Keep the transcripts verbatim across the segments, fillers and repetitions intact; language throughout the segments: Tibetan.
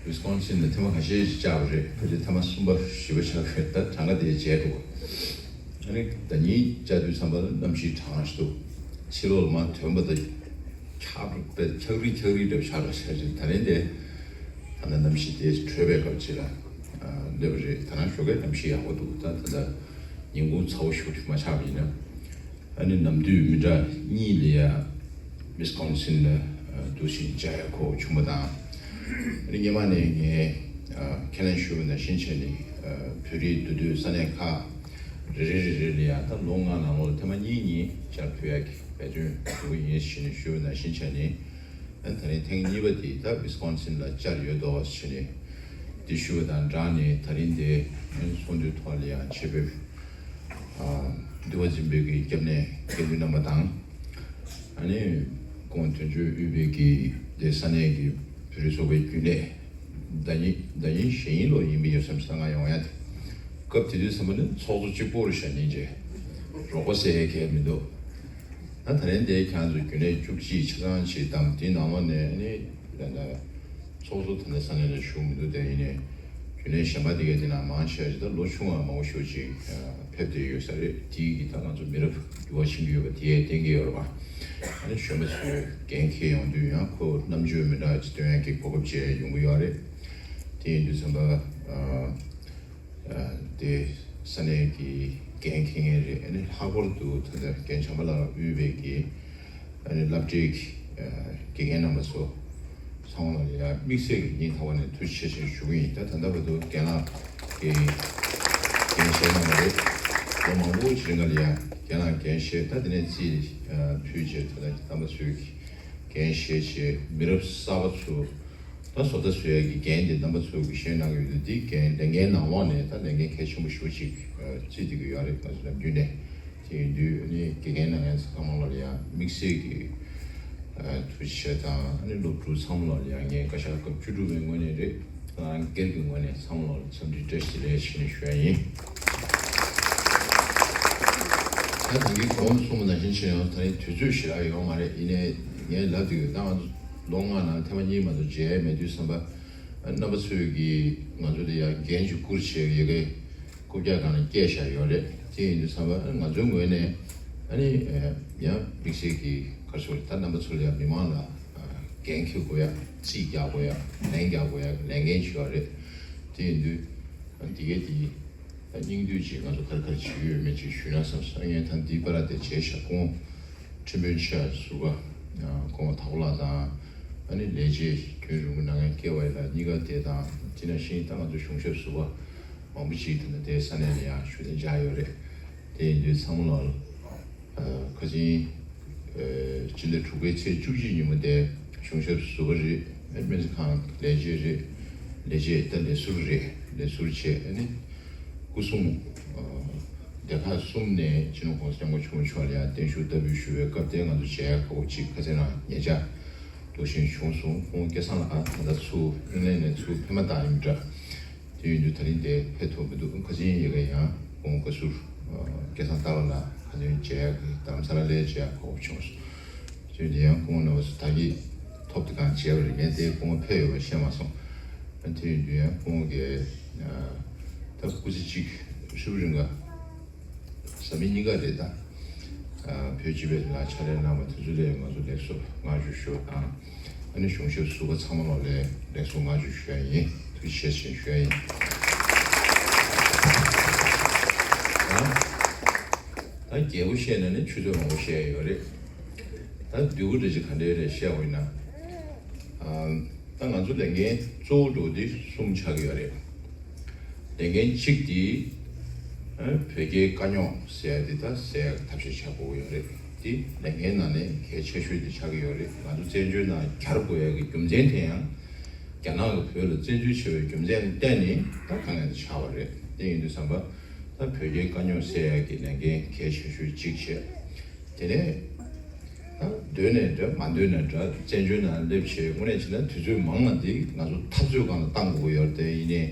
ཝི་སི་ཀོན་སིན་ལ་ཐེངས་མ་ཁ་ཤས་ཤིག་བཅར་བ་རེད། ཕལ་ཆེར་ཐེངས་མ་གསུམ་པ་བཞི་པ་ཆགས་ཀྱི་རེད། ད་གྲངས་ཀ་དེ་བརྗེད་འགྲོ། ཨ་ནི་ཟླ་ཉིན་བཅར་དུས་ཙམ་པ་ལ་གནམ་གཤིས་གྲང་ཞིག་འདུག་ཕྱི་ལོགས་ལ་མར་ཐོན་པ་དང་། འཁྱག་པའི་འཁྱག་རིལ་འཁྱག་རིལ་འདྲ་པོ་ཆགས་འདྲ་ཆགས་ཅིག་ད་ལན་དེ་ད་ལྟ་གནམ་གཤིས་དེ་དྲོས་པའི་སྐབས་ཅིག་ལ་སླེབས་པ་རེད། ད་ནང་ཞོགས་ཀའི་གནམ་གཤིས་ཡག་པོ་འདུག་ད་ད་ལྟ་ཉིན་གུང་ཚ་པོ་ཞེ་པོ་ཅིག་མ་ཆགས་པ་ཡིན་ན། ཨ་ནི་ནམ་དུས་མི་འདྲ་གཉིས་ལ་ཡ་ཝི་སི་ཀོན་སིན་ལ་འདུག་སེ་མཇལ་ཡ་གོ་བྱུང་བ་དང་། ཨ་ནི་སྔོན་མ་ནས་ངས་ཁས་ལེན་ཞུས་པ་ནང་བཞིན་བྱས་ནས་བོད་རིགས་འདུས་སྡོད་ས་གནས་ཁག་རེ་རེ་རེ་རེ་ལ་ཡ་ད་ལོ་ལྔ་ནང་ལོགས་ལ་ཐེངས་མ་གཉིས་གཉིས་བཅར་ཕུལ་ཡ་གི་འབད་བརྩོན་ཞུ་གི་ཡིན་ཞེས་ནས་ཞུས་པ་ནང་བཞིན་བྱས་ནས། ཨ་ནི་ད་རིང་ཐེངས་གཉིས་པ་དེ་ད་ཝི་སི་ཀོན་སིན་ལ་བཅར་ཡོད་དོ་ཞེས་ནས་འདི་ཞུས་པ་དང་སྦྲགས་ནས། ད་རིང་འདི་ཚོགས་འདུའི་ཐོག་ལ་ཡང་ཆེད་ཕེབས་འདུལ་བ་འཛིན་པའི་གི་སྐྱབས་གནས་དགེ་འདུན་རྣམ་པ་དང་། ཨ་ནི་ཁོང་དོན་གཅོད་དབུས་པའི་གི་དེ་ས་གནས་ཀྱི་བོད་རིགས་ཚོགས་པའི་རྒྱུན་ལས། ཟླ་ཉིན་ཟླ་ཉིན་གཞེས་ཉིན་ལོ་ཡིན་པའི་ཡོད་སེམས་གསང་སྔགས་ཡོང་ཡ་དེ། སྐབས་དེ་དུས་ཙམ་པ་ནི་ཚོགས་གཙོ་གཅིག་པོ་རུ་བཞག་ཉིན་རྗེས་རོགས་པ་ཟེར་ཡ་གལ་མི་འདུག་ད་ད་རིང་དེ་ཁྱེད་ཚོ་རྒྱུན་ལས་བཅུ་གཅིག་ཆ་ཚང་ཞིག་དང་དེའི་ནང་ལོགས་ནས་ནི་ད་ལྟ་ཚོགས་གཙོ་ད་ལྟ་ས་གནས་ལ་བཞུགས་མི་འདུག་དེ་ཡིན་ནའི་རྒྱུན་ལས་གཞན་པ་དེ་གའི་དེ་ནང་མང་ཆེ་བ་ཞིག་ད་ལོ་ཆུང་བ་མང་པོ་ཞིག་ཅིག་ཕེབས་བསྡད་ཡོད་ས་རེད། དེའི་གི་ད་ང་ཚོ་མི་རབས་འགྱུར་བ་ཕྱིན་གྱི་ཡོད་པ་དེ་ཡས་བསྟན་གྱི་ཡོད་རེད་པ། ཨ་ནི་གཞོན་པ་ཚོས་འགན་འཁྱེར་ཡོང་དུས་ཡང་ཁོ་རྣམ་དཔྱོད་མི་འདྲ་ཅིག་སྟོན་ཡ་གི་གོ་སྐབས་ཅིག་ཡོང་གི་ཡོད་རེད། དེ་ཡིན་དུས་ཙམ་པ། དེ་ས་གནས་ཀྱི་འགན་འཁྱེར་མཁན་རེད། ཨ་ནི་ལྷག་པར་དུ་ད་ལྟ་རྒན་བྱམས་པ་ལགས་དབུས་པའི་གི་ཨ་ནི་སློབ་གྲྭའི་གི་དགེ་རྒན་རྣམ་པ་ཚོ་ཚང་མ་ལ་ཡང་དམིགས་བསལ་གྱི་སྙིང་ཐག་པ་ནས་ཐུགས་རྗེ་ཆེ་ཞེས་ཞུ་གི་ཡིན། ད་ད་ལྟ་བར་དུ་རྒན་ལགས་ཀྱིས་འགན་བཞེས་གནང་བ་རེད། ལོ་མང་པོ་ཞིག་རིང་ལ་ཡང་རྒན་ལགས་འགན་བཞེས། ད་དེ་ནས་རྩིས་ཕུལ་རྗེས་ད་ལྟ་རྣམ་པ་ཚོས་ཀྱི་འགན་བཞེས་བྱས་མི་རབས་གསར་པ་ཚོ། ད་བཟོ་ལྟ་བཟོ་ཡ་གི་འགན་དེ་རྣམ་པ་ཚོ་གིས་བཞེས་གནང་གི་ཡོད་དུས། འདི་འགན་ལས་འགན་ནང་ལོགས་ནས་ད་ལས་འགན་གལ་ཆེན་པོ་ཞེ་པོ་ཅིག་བརྩིས་བསྡད་ཀྱི་ཡོད་རེད། ང་ཚོ་ནམ་རྒྱུན་ནས། དེ་ཡིན་དུས་ནི་དགེ་རྒན་གནང་མཁན་ཚང་མ་ལ་ཡང་དམིགས་བསལ་གྱི་ཐུགས་རྗེ་ཆེ་དང་། ཨ་ནི་སློབ་ཕྲུག་ཚང་མ་ལ་ཡང་ངས་བཀའ་ཤག་སྐབས་བཅུ་དྲུག་པའི་ངོས་ནས་རེད། ང་རང་སྒེར་གྱི་ངོས་ནས་ཚང་མ་ལ་འཚམས་འདྲི་བཀྲ་ཤིས་བདེ་ལེགས་ཞུ་ནས་ཞུ་ཡ་ཡིན། ད་ཐེངས་ཀྱི་གོང་དུ་གསུངས་པ་ནང་བཞིན་བྱས་ཡང་ད་རིང་དུས་ཚོད་ཞེ་དྲག་ཡོད་མ་རེད། ཡིན་ནའི་ངས་ལབ་བསྡད་ཡོད། ད་ང་ཚོ་ལོ་ལྔ་ནང་ཐེངས་མ་གཉིས་མ་གཏོགས་མཇལ་ཡ་མེད་དུས་ཙམ་པ། རྣམ་པ་ཚོས་ཀྱིས་ང་ཚོ་ལ་ཡང་འགན་ཅིག་བསྐུར་བྱས་ཡ་གི་རྐུབ་བཀྱག་སྒང་ལ་བསྐྱལ་བཞག་ཡོད་རེད། དེ་ཡིན་དུས་ཙམ་པ་ང་ཚོའི་ངོས་ནས་ཨ་ནི་ཡང་དམིགས་བསལ་གྱི་ག་རེ་ཟེར། ད་རྣམ་པ་ཚོ་ལ་ཡང་མི་མང་ལ་འགན་འཁྱེར་དགོས་ཡ། རྩིས་རྒྱག་དགོས་ཡ། ལན་རྒྱག་དགོས་ཡ་ལས་འགན་ཅིག་ཡོད་རེད། དེ་ཡིན་དུས་འདི་གའི་དེ། ད་སྙིང་བསྡུས་ཀྱིས་ང་ཚོ་ག་རེ་ག་རེ་བྱེད་ཀྱི་ཡོད་མེད་ཅིག་ཞུས་ན་བསམ་སོང་། ངས་ད་འདིའི་བར་དེ་བྱས་ཤག་ཁོང་ཁྲིམས་དཔོན་ཆེ་ཟུར་པ་ཁོང་དྭགས་པོ་ལགས་དང་། ཨ་ནི་ལས་བྱེད་རྒྱུན་རིང་པོ་གནང་མཁན་སྐལ་བ་ཡེ་ལགས་གཉིས་ཀ་དེ་དང་། དེ་ནང་བཞིན་ད་ང་ཚོ་གཞུང་ཞབས་ཟུར་པ་མང་པོ་ཅིག་ད་ལྟ་དེ་ས་གནས་ལ་ཡང་བཞུགས་གདན་འཇགས་ཡོད་རེད། དེ་ཡིན་དུས་ཚང་མ་ལ་ཁ་ཆེན་སྤྱི་ཟླ་དྲུག་པའི་ཚེས་བཅུ་གཅིག་ཉིན་མོ་དེ་གཞུང་ཞབས་ཟུར་པ་རེད། སྨན་རྩིས་ཁང་ལས་བྱེད་རེད། ལས་བྱེད་ད་ལས་ཟུར་རེད། ལས་ཟུར་བྱས། ཨ་ནི་སྐུ་སྲུང་སྡེ་ཁག་གསུམ་ནས་སྤྱི་ནོར་༸གོང་ས་༸སྐྱབས་མགོན་ཆེན་པོ་མཆོག་ལ་ཡང་བརྟན་བཞུགས་བསྟར་འབུལ་ཞུ་བའི་སྐབས་དེ་ང་ཚོ་མཇལ་ཁ་པོ་ཅིག་ཁ་སང་རང་ཉེ་ཆར་འདུག་སེ་བྱུང་སོང་། ཁོང་སྐལ་བཟང་ལགས་ད་ལྟ་ཚུར་ཨིན་ལན་ནས་ཚུར་ཕེབས་མ་ཐག་ཡིན་འདྲ། དེ་ཡིན་དུས་ད་རིང་དེ་ཕེབས་ཐུབ་མི་འདུག་ཁ་ཆེན་ཡེ་གེ་ཡང་ཁོང་བཀའ་ཟུར་སྐལ་བཟང་སྟག་ལོ་ལགས་ཁ་སང་མཇལ་ཡག་གི་རྡ་རམ་ས་ལ་ལ་མཇལ་ཡག་གོ་སྐབས་བྱུང་སོང་། དེ་ཡིན་དུས་ཡང་ཁོང་ལ་ད་གི་ཐོབ་དེ་གང་མཇལ་བ་རེད། ངས་དེ་ཁོང་ཕེབས་ཡོད་པ་ཤེས་མ་སོང་། དེ་ཡིན་དུས་ཡང་ཁོང་གིས་ད་སྐུ་ཚེ་གཅིག་ཧྲིལ་པོ་རིང་ག་བཟའ་མི་གཉིས་ཀ་རེད། ད་བོད་སྤྱི་པའི་ལ་ཕྱག་ལས་གནང་བ་དེ་ཚོ་ལ་ང་ཚོ་ལེགས་སོ་བསྔགས་བརྗོད་ཞུ་བ་དང་། ཨ་ནི་གཞུང་ཞབས་ཟུར་པ་ཚང་མ་ལོ་ལ་ལེགས་སོ་བསྔགས་བརྗོད་ཞུ་ཡ་ཡིན། ཐུགས་རྗེ་ཆེ་ཞེས་ཞུ་ཡ་ཡིན། ད་ད་རྒྱས་པོ་བཤད་ན་ནི་ཆུ་ཚོད་མང་པོ་བཤད་ཡ་ཡོད་རེད། ད་བསྡུས་པོ་འདྲ་ཅིག་ག་འདྲ་རེད་བཤད་པ་ཡིན་ན། ཨ། ད་ང་ཚོ་ལས་འགན་གཙོ་བོ་འགྲོ་འདི་གསུམ་ཆགས་ཀྱི་ཡོད་རེད། ལས་འགན་གཅིག་དེ་བོད་རྒྱའི་དཀའ་རྙོག་སེལ་ཡ་དེ་ད་སེལ་ཡ་ཐབས་ཤེས་བྱ་དགོས་ཀྱི་ཡོད་རེད། དེ་ལས་འགན་ནང་ནས་གལ་ཆེ་ཤོས་དེ་ཆགས་ཀྱི་ཡོད་རེད། ང་ཚོ་བཙན་བྱོལ་ནང་གྱར་དགོས་ཡ་གི་རྒྱུ་མཚན་དེ་ཡང་རྒྱ་ནག་གིས་བོད་ལ་བཙན་འཛུལ་བྱས་པའི་རྒྱུ་མཚན་ལ་བརྟེན་ནས་ད་དཀའ་ངལ་དེ་ཆགས་པ་རེད། དེ་ཡིན་དུས་ཙམ་པ་ད་བོད་རྒྱའི་དཀའ་རྙོག་སེལ་ཡ་གི་ལས་འགན་གལ་ཆེ་ཤོས་གཅིག་བྱས། དེ་ནས་ད་འདོད་ནས་འདྲ་མ་འདོད་ནས་འདྲ་བཙན་བྱོལ་ནང་སླེབས་བྱས་དངོས་གནས་བྱས་ན་དུས་ཚོད་མང་ང་འདི་ང་ཚོ་འཐབ་རྩོད་སྒང་ལ་བཏང་དགོས་ཀྱི་ཡོད་རེད། དེ་ཡིན་ནའི་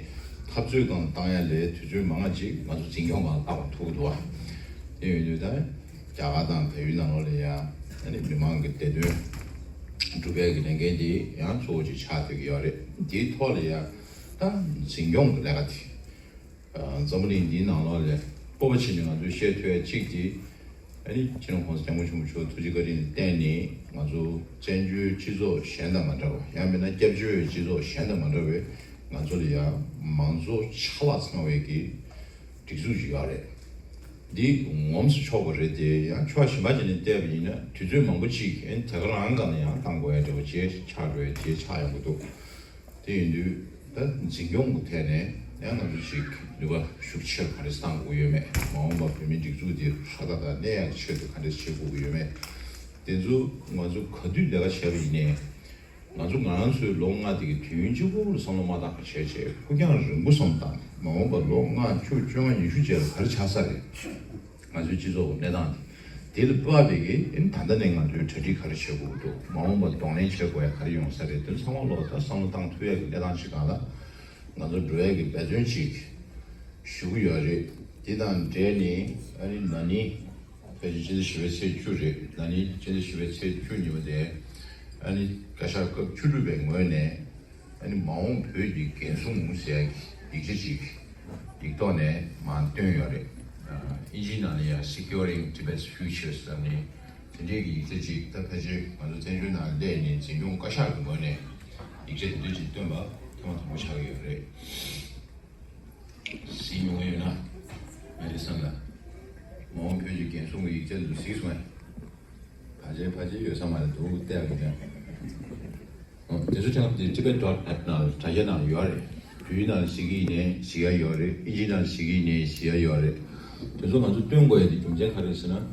འཐབ་རྩོད་སྒང་ལ་བཏང་ཡ་ལས་དུས་ཚོད་མང་ང་ཅིག་ང་ཚོ་འཛིན་སྐྱོང་སྒང་ལ་བཏང་བ་ཐུག་གི་འདུག་བ། དེ་ཡོད་དུས་ད་རྒྱ་གར་དང་བལ་ཡུལ་ནང་ལོགས་ལ་ཡ་ཨ་ནི་མི་མང་གི་བདེ་དོན་ སྒྲུབ་པའི་གི་ལས་འགན་དེ་ཡང་གཙོ་བོ་ཅིག་ཆགས་བསྡད་ཀྱི་ཡོད་རེད། དེའི་ཐོག་ལ་ཡང་ད་འཛིན་སྐྱོང་གི་ལས་ཀ་དེ། འཛམ་བུ་གླིང་འདིའི་ནང་ལོགས་ལ་སྤོབས་པ་བྱས་ནས་ང་ཚོས་བཤད་ཐུབ་ཡ་གཅིག་དེ། ཨ་ནི་སྤྱི་ནོར་༸གོང་ས་༸སྐྱབས་མགོན་ཆེན་པོ་མཆོག་ཐུགས་རྗེ་བཀའ་དྲིན་ལ་བརྟེན་ནས་ང་ཚོ་བཙན་བྱོལ་སྤྱི་ཚོགས་གཞན་དང་མ་འདྲ་བ། ཡང་མིན་ན་སྐྱབས་བཅོལ་བའི་སྤྱི་ཚོགས་གཞན་དང་མ་འདྲ་བའི་ང་ཚོ་ལ་ཡང་མང་གཙོ་ཆ་ལག་ཚང་བའི་གི་སྒྲིག་འཛུགས་ཤིག་ཡོད་རེད། འདི་ངོམས་སུ་ཆོག་པ་རེད་དེ། ཡང་ཕྱོགས་གཞན་པ་ཅིག་ནས་བལྟས་པ་ཡིན་ན་དུས་ཚོད་མང་པོ་ཅིག་ཨ་ནི་དེ་ག་རང་སྒང་ལ་ཡང་བཏང་དགོས་ཡ་འདྲ་བོ་ཅིག་ཆགས་འགྲོ་ཡ་ཅིག་ཆགས་ཡོང་གི་འདུག་དེ་ཡིན་དུས་ད་འཛིན་སྐྱོང་གི་ཐད་ནས་ཡང་ང་ཚོ་ཞིག་ནུས་པ་ཤུགས་ཆེར་ག་རེ་བཏང་དགོས་ཡོད་མེད། མ་འོངས་པ་བོད་མིའི་སྒྲིག་འཛུགས་འདི་ཧྲག་ཐག་ཐག་གནས་ཡག་ཆེད་དུ་ག་འདྲ་བྱེད་དགོས་ཀྱི་ཡོད་མེད། དེ་ཚོ་ང་ཚོ་ག་དུས་ལས་ཀ་བྱས་པ་ཡིན་ནའི། ང་ཚོ་ང་རང་ཚོའི་ལོ་ལྔ་དེ་གི་དུས་ཡུན་གཅིག་པུ་ལ་བསམ་བློ་མ་བཏང་བ་བྱས་བྱས་ཕུགས་རྒྱང་རིང་པོ་བསམ་བཏང་ནས། མ་འོངས་པ་ལོ་ལྔ་བཅུ་བཅོ་ལྔ་ཉི་ཤུ་རྗེས་ལ་ག་རེ་ཆགས་ས་རེད། ང་ཚོའི་སྤྱི་ཚོགས་ཀྱི་གནས་སྟངས་དེ། དེ་ལ་དཔག་པའི་གི་ཨ་ནི་ད་ལྟ་ནས་ང་ཚོའི་གྲ་སྒྲིག་ག་རེ་བྱེད་དགོས་འདུག་མ་འོངས་པར་གདོང་ལེན་བྱེད་དགོས་ཡ་ག་རེ་ཡོང་ས་རེད། དེ་ཚང་མ་ལོག་ད་བསམ་བློ་བཏང་ཐུབ་ཡ་གི་གནས་སྟངས་ཤིག་སྒང་ལ་ང་ཚོ་འགྲོ་ཡ་གི་འབད་བརྩོན་ཅིག་ཞུ་གི་ཡོད་རེད། དེ་དང་འབྲེལ་ནས་ཨ་ནི་ན་ནིང་ཕལ་ཆེར་སྤྱི་ཟླ་བཞི་པའི་ཚེས་བཅུ་རེད། ན་ནིང་སྤྱི་ཟླ་བཞི་པའི་ཚེས་བཅུ་ཉིན་མོ་དེ་ཨ་ནི་བཀའ་ཤག་སྐབས་བཅུ་དྲུག་པའི་ངོས་ནས། ཨ་ནི་མ་འོངས་བོད་ཀྱི་འགན་སྲུང་ཟེར་ཡག་གི་ཡིག་ཆ་ཅིག་ཡིག་ཐོག་ནས་མར་བཏོན་ཡོད་རེད། ཨ་ཨིན་ཇིའི་ནང་ལ་ཡང་Securing Tibet's Future ཟེར་ནས་དེ་འདྲའི་གི་ཡིག་ཆ་ཅིག་ད་ཕལ་ཆེར་ང་ཚོ་བཙན་བྱོལ་ནང་སླེབས་ནས་འཛིན་སྐྱོང་བཀའ་ཤག་གི་ངོས་ནས་ཡིག་ཆ་དེ་འདྲ་ཅིག་བཏོན་པ་ཐེངས་མ་དང་པོ་ཆགས་ཀྱི་ཡོད་རེད། གཟིགས་མྱོང་ཡོད་ན། ང་རེ་བསམ་ལ། མ་འོངས་བོད་ཀྱི་འགན་སྲུང་གི་ཡིག་ཆ་དེ་ཚོ་གཟིགས་སོང་ངས། ཕལ་ཆེར་ཕལ་ཆེར་ཡོད་ས་མ་རེད་འདུག་བལྟས་པ་ཡིན་ན། དེ་ཚོ་ཐེངས་དེ་Tibet dot net ནང་དྲ་རྒྱ་ནང་ཡོད་རེད། བོད་ཡིག་ནང་གཟིགས་ཀྱི་ཡིན་ནའི་གཟིགས་ཡ་ཡོད་རེད། ཨིན་ཇི་ནང་གཟིགས་ཀྱི་ཡིན་ནའི་གཟིགས་ཡ་ཡོད་རེད། དེ་ཚོ་ང་ཚོ་སྟོན་དགོས་ཡ་དེ་རྒྱུ་མཚན་ག་རེ་ཟེར་ན།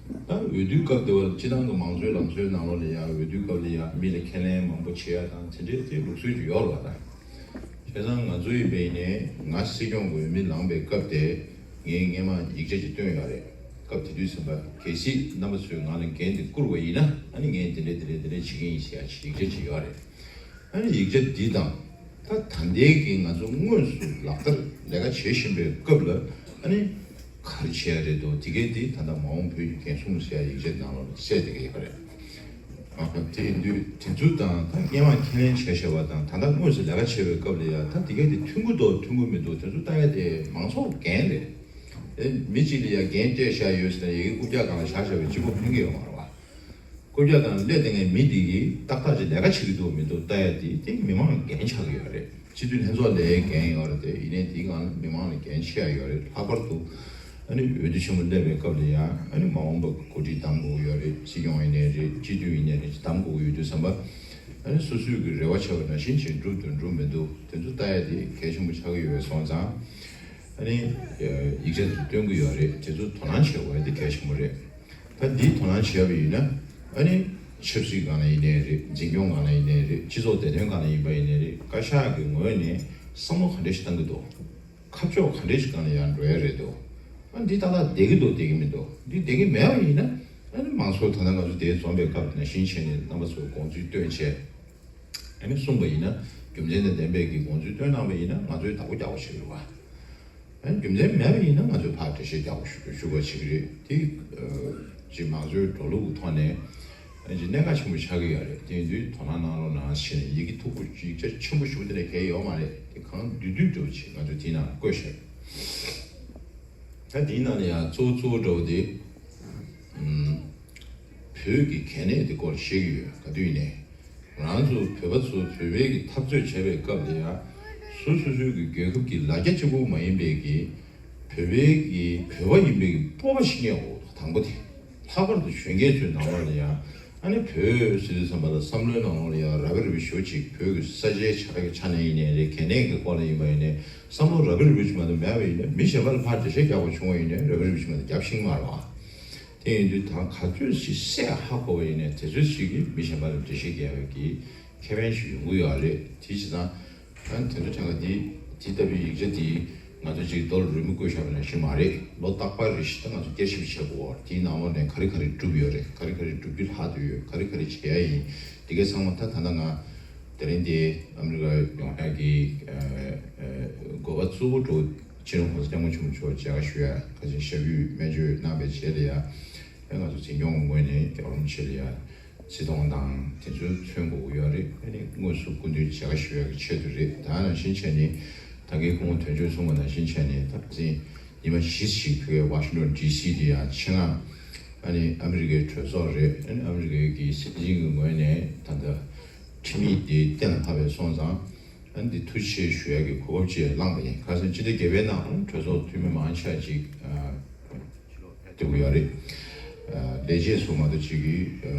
ད་འོས་བསྡུའི་སྐབས་དེ་བར་སྤྱི་བཏང་གི་མང་གཙོའི་ལམ་སྲོལ་ནང་ལོགས་ལ་ཡ་འོས་བསྡུའི་སྐབས་ལ་ཡ་མི་ལ་ཁས་ལེན་མང་པོ་བྱེད་ཡ་དང་དེ་འདྲའི་དེ་ལུགས་སྲོལ་ཅིག་ཡོད་རེད་བ། ད་བྱས་ཙང་ང་ཚོ་ཡིན་པ་ཡིན་ནའི་ང་སྲིད་སྐྱོང་གི་འོས་མི་ལངས་པའི་སྐབས་དེ་ངས་སྔས་མ་ཡིག་ཆ་ཅིག་བཏོན་ཡོད་རེད། སྐབས་དེ་དུས་ཙམ་པ་གལ་སྲིད་རྣམ་པ་ཚོས་ང་ལ་འགན་དེ་བསྐུར་བ་ཡིན་ན་ཨ་ནི་ངས་དེ་འདྲས་དེ་འདྲས་དེ་འདྲས་བྱེད་ཀྱི་ཡིན་ཟེར་ཡ་ཅིག་ཡིག་ཆ་ཅིག་ཡོད་རེད། ཨ་ནི་ཡིག་ཆ་འདི་དང་ད་ད་ལྟའི་གི་ང་ཚོ་དངོས་སུ་ལག་བསྟར་ལས་ཀ་བྱེད་བཞིན་པའི་སྐབས་ལ་ཨ་ནི་ག་རེ་བྱེད་ཡ་རེད་འདུག་དེ་གའི་འདི་ད་ལྟ་མ་འོངས་བོད་ཀྱི་འགན་སྲུང་ཟེར་ཡ་ཡིག་ཆ་ནང་ལ་གསལ་བསྡད་ཀྱི་ཡོད་རེད། ཨ་དེ་ཡིན་དུས་དེ་ཚོ་དང་ད་སྔས་མ་ཁས་ལེན་བྱས་བྱས་པ་དང་ད་ལྟ་དངོས་སུ་ལས་ཀ་བྱེད་པའི་སྐབས་ལ་ཡ་ད་དེ་གའི་དེ་མཐུན་གྱི་འདུག་མཐུན་གྱི་མི་འདུག་དེ་ཚོ་ལྟ་ཡ་དེ་མང་ཚོགས་འགན་རེད། ཨེ་མི་གཅིག་ལ་ཡ་འགན་སྤྲད་བཞག་ཡོད་ཟེར་ན་ཡ་གི་རྐུབ་བཀྱག་སྒང་ལ་བཞག་བཞག་པའི་གཅིག་པོ་ཕན་གྱི་ཡོད་མ་རེད་བ། རྐུབ་བཀྱག་སྒང་ལ་སླེབས་བསྡད་མཁན་མི་དེ་གིས་ཏག་ཏག་ཅིག་ལས་ཀ་བྱེད་ཀྱི་འདུག་མི་འདུག་ལྟ་ཡ་དེ་དེ་མི་མང་འགན་ཆགས་ཀྱི་ཡོད་རེད། སྤྱི་འཐུས་ལྷན་ཚོགས་ལའི་འགན་ཡོད་རེད་དེ། ཡིན་ནའི་དེའི་སྒང་ལ་མི་མང་ལ་འགན་ཆེ་ཡ་ཡོད་རེད། ལྷག་པར་དུ་ཨ་ནི་འོས་བསྡུ་ཆེན་མོ་སླེབས་པའི་སྐབས་ལ་ཡང་ཨ་ནི་མ་འོངས་པ་གི་འགོ་ཁྲིད་གདམ་དགོས་ཀྱི་ཡོད་རེད། སྲིད་སྐྱོང་ཡིན་ནའི་རེད། སྤྱི་འཐུས་ཡིན་ནའི་རེད། གདམ་དགོས་ཀྱི་ཡོད་དུས་ཙམ་པ་ཨ་ནི་སོ་སོའི་གི་རེ་བ་བྱས་པ་ནང་བཞིན་བྱས་འགྲུབ་འདུག་འགྲུབ་མི་འདུག་དེ་ཚོ་ལྟ་ཡ་དེ་གལ་ཆེན་པོ་ཆགས་ཀྱི་ཡོད་པ་སོང་ཙང་ཨ་ནི་ཡིག་ཆ་དེ་ཚོ་སྟོན་གྱི་ཡོད་རེད། དེ་ཚོ་དོ་སྣང་བྱེད་དགོས་ཡ་དེ་གལ་ཆེན་པོ་རེད། ད་འདིའི་དོ་སྣང་བྱས་པ་ཡིན་ན་ཨ་ནི་ཆབ་སྲིད་སྒང་ལ་ཡིན་ནའི་རེད། འཛིན་སྐྱོང་སྒང་ལ་ཡིན་ནའི་རེད། སྤྱི་ཚོགས་བདེ་དོན་སྒང་ལ་ཡིན་པ་ཡིན་ནའི་རེད། བཀའ་ཤག་གི་ངོས་ནས་བསམ་བློ་ག་འདྲ་ཞིག་བཏང་གི་འདུག་ཁ་ཕྱོགས་ག་འདྲ་ཞིག་སྒང་ལ་ཡར་འགྲོ་ཡ་རེད་འདུག་ཨ་འདི་ཏག་ཏག་བསྡད་ཀྱི་འདུག་བསྡད་ཀྱི་མི་འདུག་འདི་བསྡད་ཀྱི་མེད་པ་ཡིན་ན་ཨ་ནི་མང་ཚོགས་ད་ལྟ་ང་ཚོ་འདིར་འཛོམས་པའི་སྐབས་ནང་བཞིན་བྱས་ནས་རྣམ་པ་ཚོས་དགོངས་ཚུལ་བཏོན་བྱས། ཨ་ནི་གསུངས་པ་ཡིན་ན་རྒྱུ་མཚན་དང་ལྡན་པའི་གི་དགོངས་ཚུལ་བཏོན་གནང་བ་ཡིན་ན་ང་ཚོས་བདག་པོ་རྒྱག་པ་ཞིག་རེད་བ། ཨ་ནི་རྒྱུ་མཚན་མེད་པ་ཡིན་ན་ང་ཚོས་ཕར་འགྲེལ་བཤད་རྒྱག་པ་ཞུ་ཞུ་དགོས་བྱེད་ཀྱི་རེད། དེ་ཅིག་མང་གཙོའི་འགྲོ་ལུགས་ཀྱི་ཐོག་ནས་ཨ་ནི་ཅིག་གནད་འགག་ཆེན་པོ་ཆགས་ཀྱི་ཡོད་རེད། དེ་ཡིན་དུས་དོ་སྣང་གནང་རོགས་གནང་ཞེས་ནས་ཡི་གེ་མཐུག་པོ་ཡིག་ཆ་ཆེན་པོ་ཞེ་པོ་དེ་འདྲ་གང་ཡང་ཡོད་མ་རེད། དེ་གང་བསྡུས་བསྡུས་འདྲ་བོ་ཅིག་ང་ཚོས་དེའི་ནང་བཀོད་བཞག་ད་དེའི་ནང་ལ་ཡང་གཙོ་བོ་གཙོ་བོ་འདྲ་བོ་དེ་ཨམ། བོད་ཀྱི་གལ་གནད་དེ་སྐོར་བཤད་ཀྱི་ཡོད། ག་དུས་ཡིན་ནའི་ང་རང་ཚོ་བོད་པ་ཚོ་བོད་པའི་གི་འཐབ་རྩོད་བྱས་པའི་སྐབས་ལ་ཡང་སོ་སོ་སོའི་གི་རྒྱལ་ཁབ་ཀྱི་ལ་རྒྱ་གཅིག་པུ་མ་ཡིན་པའི་གི་བོད་པའི་གི་བོད་པ་ཡིན་པའི་གི་སྤོབས་པ་ཞིག་རྙེད་འོ། དང་པོ་དེ། ལྷག་པར་དུ་གཞོན་སྐྱེས་ཚོའི་ནང་ལོགས་ལ་ཡང་ཨ་ནི་བོད་ཟེར་དུས་ཙམ་པ་ལ་བསམ་བློའི་ནང་ལོགས་ལ་ཡང་རབ་རིབ་ཞུ་ཅིག་བོད་ཀྱི་ས་ཆའི་ཆ་ཆ་ནས་ཡིན་ནའི་རེད། གལ་གནད་ཀྱི་སྐོར་ལ་ཡིན་པ་ཡིན་ནའི་བསམ་བློ་རབ་རིབ་ཅིག་མ་གཏོགས་མེད་པ་ཡིན་ན་མི་གཞན་པ་ལ་ཕར་འགྲེལ་བཤད་རྒྱག་པ་བྱུང་བ་ཡིན་ནའི་རབ་རིབ་ཅིག་མ་གཏོགས་རྒྱབ་ཤེས་ཀྱི་མ་རེད་བ། དེ་ཡིན་དུས་ད་ག་ཚོད་ཅིག་གསལ་ཧ་གོ་བ་ཡིན་ནའི་དེ་ཚོད་ཅིག་གིས་མི་གཞན་པ་ལ་འགྲེལ་བཤད་རྒྱག་པའི་གི་ཁེ་ཕན་ཞིག་ཡོང་གི་ཡོད་རེད། དེ་བྱས་ཙང་ཨ་ནི་དེ་འདྲ་དྲན་ག་འདི་དེ་ལྟ་བུའི་ཡིག་ཆ་འདི་ང་ཚོ་ཅིག་རྡོ་ལ་རོལ་མོ་བརྐོས་བཞག་པ་ནང་བཞིན་མ་རེད། ལོ་རྟག་པར་རེ་བཞིན་ད་ང་ཚོ་བསྐྱར་ཞིབ་བྱེད་དགོས། དེའི་ནང་ལོགས་ནས་ག་རེ་ག་རེ་བསྒྲུབས་ཡོད་རེད། ག་རེ་ག་རེ་བསྒྲུབ་རྒྱུ་ལྷག་བསྡད་ཡོད། ག་རེ་ག་རེ་བྱེད་ཡ་ཡིན། དེ་གའི་ཚང་མ་ད་ད་ལྟ་ང་དེ་རིང་འདི་ཨ་མི་རི་ཀ་ཡོང་ཡ་གི་དགོས་པ་གཙོ་བོ་འགྲོ་སྤྱི་ནོར་༸གོང་ས་༸སྐྱབས་མགོན་ཆེན་པོ་མཆོག་མཇལ་ཁ་ཞུ་ཡ་ག་ཅིག་ཞབས་ཕྱི་སྨན་བཅོས་གནང་བའི་རྗེས་ལ་ཡ་ཨེ་ང་ཚོ་འཛིན་སྐྱོང་ངོས་ནས་རྒྱལ་བ་རིན་པོ་ཆེ་ལ་ཡ་ བརྩི་མཐོང་དང་དེ་ཚོ་མཚོན་དགོས་ཀྱི་ཡོད་རེད། ཨ་ནི་དངོས་སུ་སྐུ་མདུན་མཇལ་ཁ་ཞུ་ཡག་གི་ཆེད་དུ་རེད། ད་ནང་བཞིན་བྱས་ནས་ད་གིན་སྐུ་ངོ་དོན་གཅོད་གསུངས་པ་ནང་བཞིན་བྱས་ནས་ད་ཕན་ཚུན་ཉི་མ་བཞི་ཞིག་བོད་ཀྱི་ཝ་ཤིང་ཊོན་ཌི་སི་དེ་ཡང་ཆེད་མངགས་ཨ་ནི་ཨ་མི་རི་ཀའི་གྲོས་ཚོགས་རེད། ཨ་ནི་ཨ་མི་རི་ཀའི་གི་སྲིད་འཛིན་གྱི་ངོས་ནས་ད་ལྟ་ཁྲིམས་ཡིག་དེ་གཏན་ལ་ཕབ་པའི་སོང་ཙང་ཨ་ནི་འདི་ཐུགས་རྗེ་ཆེ་ཞུ་ཡག་གི་གོ་སྐབས་ཅིག་བླངས་པ་ཡིན། ཁ་སང་སྤྱི་ཟླ་བརྒྱད་པའི་ནང་གྲོས་ཚོགས་འཐུས་མི་མང་ཆེ་ཅིག་ཨ། ཕེབས་ཀྱི་ཡོད་རེད། ཨ། ལས་བྱེད་ཚོ་མ་གཏོགས་གཅིག་གིས་ཨ།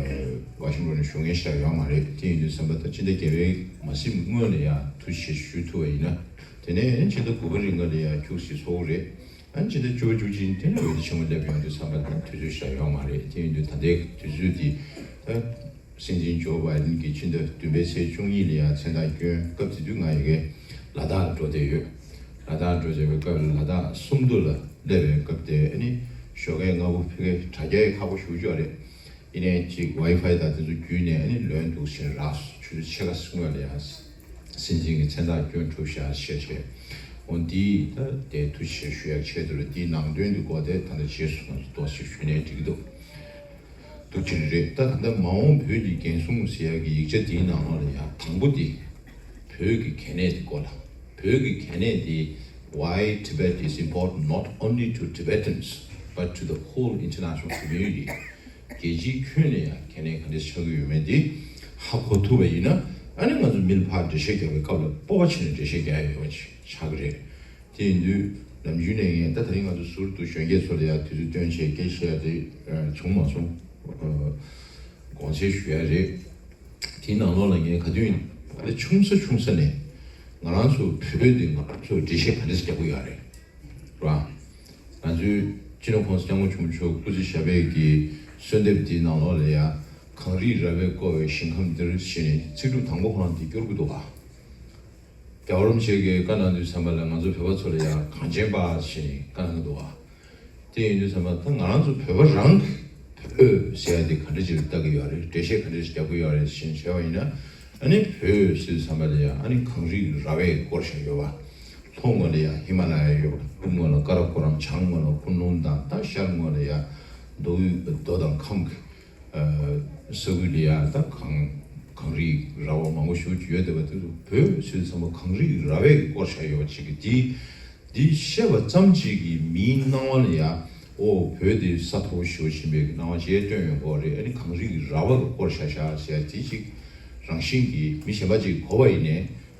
ཝ་ཤིང་ཊོན་ནས་ཞུ་མཁན་ཞིག་ཡོད་མ་རེད། དེ་ཡིན་དུས་ཙམ་པ་ད་སྤྱི་ཟླ་བརྒྱད་པའི་མ་ཟིན་སྔོན་ལ་ཡང་ཐུགས་རྗེ་ཆེ་ཞུ་ཐུབ་པ་ཡིན་ན། དེ་ནས་ཕྱི་ཟླ་དགུ་པ་རིང་ག་ལ་ཡང་ཁྱུག་ཙམ་ཚོགས་ཀྱི་རེད། ཨ་ནི་ཕྱི་ཟླ་བཅུ་པ་བཅུ་གཅིག་ནས་དེ་ནས་འོས་བསྡུ་ཆེན་མོ་སླེབས་ཡོང་དུས་ཙམ་པ་ད་དུས་ཚོད་ཞིག་ཡོད་མ་རེད། དེ་ཡིན་དུས་ད་ལྟའི་དུས་ཚོད་འདི་ད། སྲིད་འཛིན་ཇོ་བྷའི་ཌེན་གྱིས་ཕྱི་ཟླ་བདུན་པའི་ཚེས་བཅུ་གཉིས་ལ་ཡང་མཚན་རྟགས་བསྐྱོན་སྐབས་དེ་དུས་ང་ཡི་གེ་ལ་དྭགས་འགྲོ་བསྡད་ཡོད། ལ་དྭགས་འགྲོ་བསྡད་པའི་སྐབས་ལ་ལ་དྭགས་སུམ་མདོ་ལ་སླེབས་པའི་སྐབས་དེ་ཨ་ནི་ཞོགས་ཀས་སྔ་པོ་ཕ་གིར་དྲ་རྒྱ་ཡི་ཁག་པོ་ཞེ་པོ་ཅིག་ཡོད་རེད། ཡིན་ནའི་ཅིག་ཝའི་ཕའི་དང་དེ་ཚོ་བརྒྱུད་ནས་ཨ་ནི་ལོན་འདུག་ཟེར་རག་སོང་། ཆུ་ཚོད་ཕྱེད་ཀ་སྔོན་ལ་ཡང་སྲིད་འཛིན་གྱི་མཚན་རྟགས་བསྐྱོན་གྲུབ་ཤག་ཞེས་བྱས། འོ་འདི་ད་དེ་ཐུགས་རྗེ་ཆེ་ཞུ་ཡག་ཆེད་དུ་རེད། འདིའི་ནང་དོན་འདི་སྐོར་དེ་ད་ལྟ་རྗེས་སུ་ང་ཚོ་ཏོག་ཙམ་ཞུས་ནའི་འགྲིག་གི་འདུག་འདུག་ཅིག་རེད། ད་ད་ལྟ་མ་འོངས་བོད་ཀྱི་འགན་སྲུང་ཟེར་ཡག་གི་ཡིག་ཆ་འདིའི་ནང་ལོགས་ལ་ཡང་དང་པོ་འདི་བོད་ཀྱི་གལ་གནད་འདི་སྐོར་ལ། བོད་ཀྱི་གལ་གནད་འདི། Why Tibet is important not only to Tibetans but to the whole international community. རྒྱལ་སྤྱིའི་ཁྱོན་ནས་ཡང་གལ་གནད་ག་འདྲ་ཆགས་ཀྱི་ཡོད་མེད་འདི་ཧ་གོ་ཐུབ་པ་ཡིན་ན། ཨ་ནི་ང་ཚོ་མི་ལ་ཕར་འགྲེལ་བཤད་རྒྱག་པའི་སྐབས་ལ་སྤོབས་པ་བྱས་ནས་འགྲེལ་བཤད་རྒྱག་ཡ་ཡོད་པ་ཅིག་ཆགས་ཀྱི་རེད། དེ་ཡིན་དུས་ནམ་རྒྱུན་ནས་ངས་ད་དེ་རིང་ང་ཚོ་ཟུར་དུ་གཞོན་སྐྱེས་ཚོ་ལ་ཡང་དུས་ཚོད་བཏོན་བྱས་སྐད་ཆ་བཤད་ཡ་དེ་བྱུང་མ་སོང་། དགོངས་སེལ་ཞུ་ཡ་རེད། དེའི་ནང་ལོགས་ལ་ངས་ག་དུས་ཡིན་ད་ཆུང་ས་ཆུང་ས་ནས་ང་རང་ཚོ་བོད་དེ་ང་རང་ཚོ་འགྲེལ་བཤད་ག་འདྲ་ཞིག་རྒྱག་གི་ཡོད་རེད། ར། ང་ཚོའི་སྤྱི་ནོར་༸གོང་ས་༸སྐྱབས་མགོན་ཆེན་པོ་མཆོག་སྐུ་ཚེ་ཞབས་པད་ཀྱི་གསོལ་འདེབས་འདིའི་ནང་ལོགས་ལ་ཡང་གངས་རིའི་ར་བས་བསྐོར་བའི་ཞིང་ཁམས་འདིར་ཞེས་ནས་ཚིག་གྲུབ་དང་པོ་ཁོ་རང་འདི་སྐྱོར་གྱི་འདུག་ག་རྒྱལ་བ་རིན་པོ་ཆེ་གིས་བཀའ་གནང་དུས་ཙམ་པ་ལ་ང་ཚོ་བོད་པ་ཚོ་ལ་ཡང་གངས་ཅན་པ་ཞེས་ནས་བཀའ་གནང་གི་འདུག་ག་དེ་ཡིན་དུས་ཙམ་པ་ད་ང་རང་ཚོ་བོད་པ་རང་གིས་བོད་ཟེར་ཡ་དེ་ག་འདྲ་ཅིག་ལ་ལྟ་གི་ཡོད་རེད། འགྲེལ་བཤད་ག་འདྲ་ཅིག་རྒྱབ་ཀྱི་ཡོད་རེད་ཞེས་བྱས་པ་ཡིན་ན། ཨ་ནི་བོད་ཟེར་དུས་ཙམ་པ་ལ་ཡང་ཨ་ནི་གངས་རིའི་ར་བས་བསྐོར་བཞག་ཡོད་པ། ལྷོ་ངོས་ལ་ཡང་ཧི་མ་ལ་ཡ་ཡོད་པ། ནུབ་ངོས་ལ་ཀ་ར་ཀོ་རམ། བྱང་ངོས་ལ་ཀུན་ལུང་དང་། ད་ཤར་ངོས་ལ་ཡང་མདོ་དབུས་མདོ་དང་ཁམས་ཀྱི་ས་ཁུལ་ལ་ཡང་ད་གངས་གངས་རིའི་ར་བ་མང་པོ་ཞེ་པོ་ཅིག་ཡོད་བསྡད་པ་དེ་ཚོ་བོད་ཟེར་དུས་ཙམ་པ་གངས་རིའི་ར་བས་བསྐོར་བཞག་ཡོད་པ་ཅིག་གི་འདི། འདི་བཤད་པ་ཙམ་གཅིག་གིས་མིའི་སྣང་བ་ལ་ཡ། ཨོ་བོད་འདི་ས་མཐོ་པོ་ཞེ་པོ་ཅིག་ཡིན་པའི་སྣང་བ་ཅིག་སྟོན་ཡོང་གི་རེད། ཨ་ནི་གངས་རིའི་ར་བ་རུ་བསྐོར་བཞག་བཞག་ཟེར་དེ་ཅིག་རང་བཞིན་གྱིས་མི་གཞན་པ་ཅིག་གོ་བ་ཡིན་ནའི་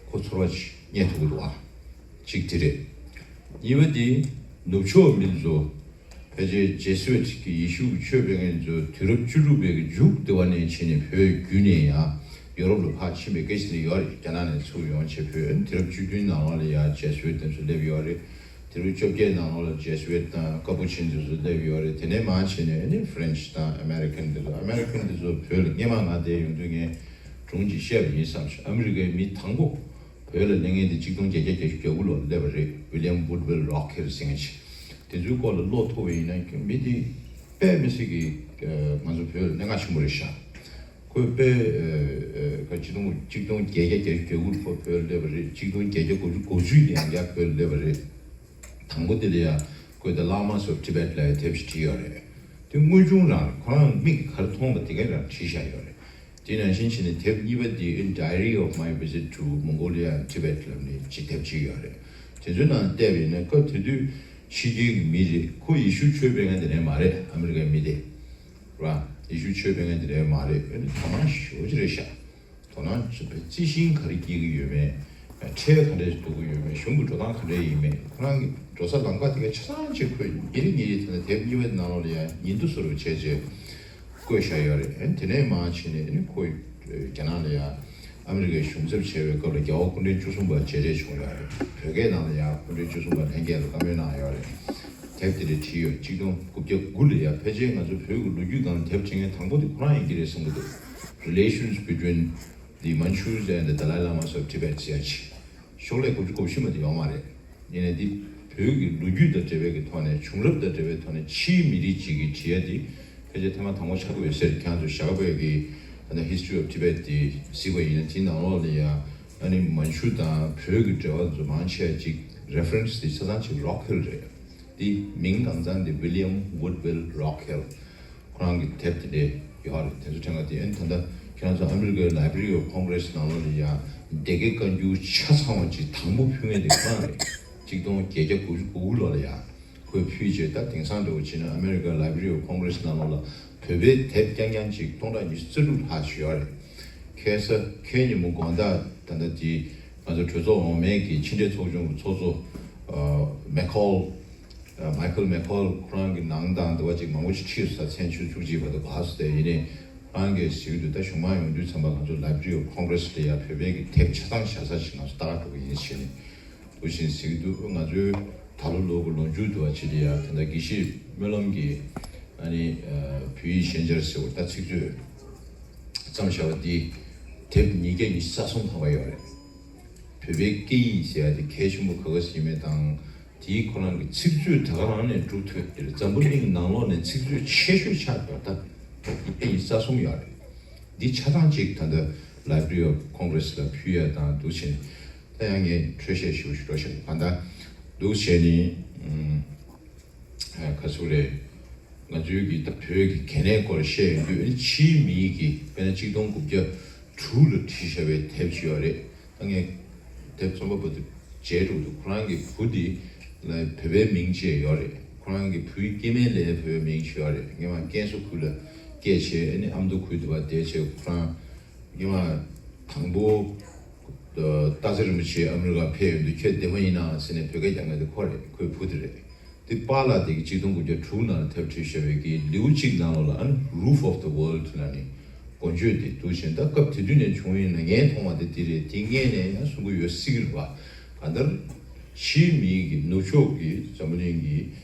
ཁོ་ཚོར་བ་ཅིག་རྙེད་ཐུབ་ཀྱི་འདུག་ག་གཅིག་དེ་རེད། གཉིས་པ་འདི་ནུབ་ཕྱོགས་མི་ཚོ་ཕལ་ཆེར་ཇེ་སུ་ཝེད་ཀྱི་ཡེ་ཤུ་གི་ཆོས་སྤེལ་མཁན་ཚོ་དུས་རབས་བཅུ་དྲུག་པའི་གི་མཇུག་དེ་བ་ནས་ཕྱིན་ནས་བོད་བརྒྱུད་ནས་ཡང་ཡོ་རོབ་ལ་ཕར་ཕྱིན་པའི་སྐད་ཆ་དེ་ཡོད་རེད། རྒྱ་ནག་ནས་ཚུར་ཡོང་བྱས་བོད་དུས་རབས་བཅུ་བདུན་ནང་ལོགས་ལ་ཡང་ཇེ་སུ་ཝེད་དེ་ཚོ་སླེབས་ཡོད་རེད། དུས་རབས་བཅོ་བརྒྱད་ནང་ལོགས་ལ་ཇེ་སུ་ཝེད་དང་ཀ་པུ་ཆིན་དེ་ཚོ་སླེབས་ཡོད་རེད། དེ་ནས་མར་ཕྱིན་ནས་ནི་ཧྥ་རན་ཆི་དང་ཨ་མེ་རི་ཁན་དེ་ཚོ། ཨ་མེ་རི་ཁན་དེ་ཚོ་བོད་ལ་སྔས་མ་ང་བསྡད་ཡོང་དུས་ངས་སྒྲུང་ཅིག་བཤད་པ་ཡིན་བསམ་ཞིང་། ཨ་མེ་རི་ཀའི་མི་དང་པོ་བོད་ལ་སླེབས་མཁན་དེ་གཅིག་སྟོང་བརྒྱད་བརྒྱ་བརྒྱད་ཅུ་གྱ་དགུ་ལོར་སླེབས་པ་རེད། ཝི་ལི་ཡམ་ཝུཌ་ཝེལ་རོག་ཧིལ་ཟེར་མཁན་ཅིག་དེ་ཚོའི་སྐོར་ལ་ཀློག་ཐུབ་པ་ཡིན་ན་མི་དེ་དཔེ་མི་སྲིད་ཀྱི་ང་ཚོ་བོད་ལ་གནད་འགག་ཆེན་པོ་རེད་ཤག་ཁོས་དཔེ་ཨ་ཨ་ག་གཅིག་སྟོང་གཅིག་སྟོང་བརྒྱད་བརྒྱ་བརྒྱད་ཅུ་གྱ་དགུ་ལ་ཁོ་བོད་ལ་སླེབས་པ་རེད། གཅིག་སྟོང་བརྒྱད་བརྒྱ་དགུ་བཅུ་གོ་བཅུ་ནས་ཡང་བསྐྱར་བོད་ལ་སླེབས་པ་རེད། དང་པོ་དེ་ལ་ཡང་ཁོས་The Lamas of Tibet ལབ་པའི་དེབ་ཅིག་བྲིས་ཡོད་རེད། དེ་དངོས་བྱུང་རང་རེད། ཁོ་རང་མིག་གིས་ག་རེ་མཐོང་བ་དེ་ག་རང་བྲིས་བཞག་ཡོད་རེད། དེ་ནང་བཞིན་བྱས་ནས་དེབ་གཉིས་པ་དེ་Diary of My Visit to Mongolia and Tibet ལབ་ནས་ཅིག་དེབ་ཅིག་ཡོད་རེད། དེ་ཚོའི་ནང་བལྟས་པ་ཡིན་ན་སྐབས་དེ་དུས་ཕྱི་རྒྱལ་གྱི་མི་རེད། ཁོ་ཡེ་ཤུ་ཆོས་སྤེལ་མཁན་དེ་འདྲ་མ་རེད། ཨ་མི་རི་ཀའི་མི་དེ་ར། ཡེ་ཤུ་ཆོས་སྤེལ་མཁན་དེ་འདྲ་མ་རེད། ཨ་ནི་དོ་སྣང་ཞེ་པོ་ཅིག་རེད་ཤག་དོ་སྣང་བྱེད་པའི་རྩི་ཤིང་ག་རེ་སྐྱེ་གི་ཡོད་མེད། ཁྲལ་ག་འདྲས་འདུག་གི་ཡོད་མེད། གཞུང་གི་འགྲོ་སྟངས་ག་འདྲས་ཡིན་མེད། ཁོ་རང་གི་འགྲོ་ས་ལམ་ཁ་དེ་ག་ཆ་ཚང་ཅིག་ཁོས་ཉིན་རེ་ཉིན་རེ་དེ་ནས་དེབ་གཉིས་པའི་ནང་ལོགས་ལ་ཡང་ཉིན་ཐོ་བཟོ་འདྲ་བྱས་རྗེས་བཀོད་བཞག་ཡོད་རེད། ཨ་ནི་དེ་ནས་མར་ཕྱིན་ནས་ཨ་ནི་ཁོ་རྒྱ་ནག་ལ་ཡང་ཨ་མི་རི་ཀའི་གཞུང་ཚབ་བྱས་པའི་སྐབས་ལ་རྒྱལ་བ་སྐུ་ཕྲེང་བཅུ་གསུམ་པ་མཇལ་འཕྲད་བྱུང་ཡོད་རེད། བོད་སྐད་ནང་ལ་ཡང་སྐུ་ཕྲེང་བཅུ་གསུམ་པ་ལྷན་རྒྱས་ལ་བཀའ་མོལ་གནང་ཡོད་རེད། དེབ་དེ་འདྲ་བྲིས་ཡོད། གཅིག་སྟོང་དགུ་བརྒྱ་དགུ་ལ་ཡང་ཕལ་ཆེར་ང་ཚོ་བོད་ཀྱི་ལོ་རྒྱུས་སྒང་དེབ་བྲིས་མཁན་དང་པོ་དེ་ཁོ་རང་ཡིན་གྱི་རེད་བསམ་གྱི་འདུག Relations between the Manchus and the Dalai Lamas of Tibet ཟེར་ཡ་ཅིག་ཤོག་ལྷེ་དགུ་བཅུ་གོ་བཞི་མ་དེ་ཡོད་མ་རེད། ཡིན་ནའི་འདི་བོད་ཀྱི་ལོ་རྒྱུས་དང་འབྲེལ་བའི་གི་ཐོག་ནས། བྱུང་རབས་དང་འབྲེལ་བའི་ཐོག་ནས་ཕྱིའི་མི་རིགས་ཅིག་གིས་བྲིས་ཡ་འདི་ཕལ་ཆེར་ཐེངས་མ་དང་པོ་ཆགས་ཀྱི་ཡོད་ཟེར། ཁྱེད་རང་ཚོ་ཞྭ་སྒབ་པའི་གི་ད་ལྟ་History of Tibet དེ་གཟིགས་པ་ཡིན་ན་དེའི་ནང་ལོགས་ལ་ཡ་ཨ་ནི་མན་ཇུ་དང་བོད་ཀྱི་འབྲེལ་བ་དེ་ཚོ་མང་ཆེ་ཅིག་reference དེ་ཆ་ཚང་ཅིག་རོག་ཧིལ་རེད། འདི་མིང་གང་ཚང་དེ་William Woodville Rockhill ཁོ་རང་གི་དེབ་དེ་འདྲ་ ཡོད་རེད། དེ་ཚོ་དྲན་ག་དེ་ཨ་ནི་ད་ལྟ་ཁྱེད་རང་ཚོ་ཨ་མི་རི་ཀའི་Library of Congress་ནང་ལོགས་ལ་ཡ་སྡེ་དགེ་བཀའ་འགྱུར་ཆ་ཚང་བ་ཅིག་དང་པོ་ཕུལ་མཁན་དེ་ཁོ་རང་རེད། གཅིག་སྟོང་བརྒྱད་བརྒྱ་དགུ་བཅུ་གོ་དགུ་ལོ་ལ་ཡ་ཁོས་ཕུལ་རྗེས། ད་དེང་སང་འདྲ་བོ་བྱས་ན་ཨ་མི་རི་ཀའི་Library of Congress་ནང་ལོགས་ལ་བོད་པའི་དེབ་རྐྱང་རྐྱང་ཅིག་སྟོང་ཕྲག་ཉི་ཤུ་རྩ་དྲུག་ལྷག་ཅིག་ཡོད་རེད། ཁ་སང་ཁ་སང་ཉིན་མོ་དགོང་དག་ད་ལྟ་དེ་ང་ཚོ་གྲོས་ཚོགས་འོག་མའི་གི་ཕྱི་འབྲེལ་ཚོགས་ཆུང་གི་ཚོགས་གཙོ་ཨ་མེ་ཁོལ། ཨ་མེ་ཁོལ་མེ་ཁོལ་ཁོ་རང་གི་ནང་དང་འདི་བ་ཅིག་མང་པོ་ཞིག་ཁྲིད་སོང་། མཚན་ཆུ་བཅུ་གཅིག་བར་དུ་བབས་སོང་སྟེ། ཡིན་ནའི་ཁོ་རང་གིས་ཟེར་གྱི་འདུག་ད་གཞུང་མང་ཡོང་དུས་ཙམ་པ་ང་ཚོ་Library of Congress་ལ་ཡ་བོད་པའི་གི་དེབ་ཆ་ཚང་བཞག་ས་ཞིག་ང་ཚོ་ལྟ་ག་འགྲོ་གི་ཡིན་ཟེར་ནས་འདུག་བཞིན་ཟེར་གྱི་འདུག་ང་ཚོའི་ད་ལོ་ལོ་གི་ལོ་མཇུག་འདི་བ་ཅིག་ལ་ཡ་དེ་འདྲ་དགེ་བཤེས་སྨོན་ལམ་གྱི་ཨ་ནི་ཨ་བོད་ཡིག་ཤན་སྦྱར་ཟེར་བ་ད་ཚིག་མཛོད་བརྩམས་བཞག་པ་འདི་དེབ་ཉིས་བརྒྱ་ཉི་ཤུ་རྩ་གསུམ་ལྷག་པ་ཡོད་རེད། བོད་པའི་སྐད་ཡིག་ཟེར་ཡ་དེ་གལ་ཆེན་པོ་ག་ག་ཟེར་མེད་དང་། དེའི་ཁོ་རང་གི་ཚིག་མཛོད་ད་ག་རང་ནས་གྲུབ་ཐོན་དེ་རེད། འཛམ་བུ་གླིང་ནང་ལོགས་ནས་ཚིག་མཛོད་ཆེ་ཤོས་ཆགས་ཡོད་ད། དེ་ཡི་རྩ་གསུམ་ཡོད་རེད། འདི་ཆ་ཚང་ཅིག་ད་ལྟ་Library of Congress་ལ་ཕུལ་ཡ་དང་འདུག་བྱས། ད་ཡང་ངས་འཕྲོས་བཤད་ཞུ་ཞུ་འགྲོ་བཞིན་གང་ལྟར་འདུག་བྱས་ནི། ཨ་ག་ཚོད་རེད། ང་ཚོའི་གི་ད་བོད་ཀྱི་གལ་གནད་སྐོར་བཤད་ཡོང་དུས་ཕྱིའི་མིའི་གི་དཔེར་ན་གཅིག་སྟོང་དགུ་བརྒྱ་དྲུག་ལ་བྲིས་བཞག་པའི་དེབ་ཅིག་ཡོད་རེད། ད་ངས་དེབ་རྩོམ་པ་པོ་དེ་མཇལ་འགྲོ་འདུག་ཁོ་རང་གི་བུ་དེ་ལ་བོད་པའི་མིང་བཅས་ཡོད་རེད། ཁོ་རང་གི་བུའི་སྐྱེ་དམན་ལ་བོད་པའི་མིང་བྱས་ཡོད་རེད། སྔོན་མ་ཀན་སུའུ་ཁུལ་ལ་སྐྱེས་བྱས། ཨ་ནི་ཨ་མདོ་ཁུལ་དུ་བ་བསྡད་བྱས། ཁོ་རང་སྔོན་མ་དང་པོ་སྟག་འཚེར་རིན་པོ་ཆེ་ཨ་མི་རི་ཀ་ཕེབས་ཡོང་དུས་ཁྱེད་བདེ་མོ་ཡིན་ནམ་ཟེར་ནས་བོད་སྐད་རྒྱག་མཁན་དེ་ཁོ་རེད། ཁོའི་བུ་དེ་རེད། དེ་པཱ་ལགས་དེ་གིས་གཅིག་སྟོང་དགུ་བརྒྱ་དྲུག་ནང་ལ་དེབ་བྲིས་བཞག་པའི་གི་ལེའུ་གཅིག་ནང་ལོགས་ལ་ཨ་ནི་Roof of the World་ལབ་ནས་འགོ་བརྗོད་དེ་འདུག་བཞིན། ད་སྐབས་དེ་དུས་ནས་བྱུང་ཡིན་ན་ངས་མཐོང་བ་དེ་དེ་རེད། དེ་སྔས་ནས་ཡང་གསུང་གི་ཡོད་སྲིད་ཀྱི་རེད་པ། གང་ལྟར་ཕྱིའི་མིའི་གི་ནུབ་ཕྱོགས་ཀྱི་འཛམ་བུ་གླིང་གི་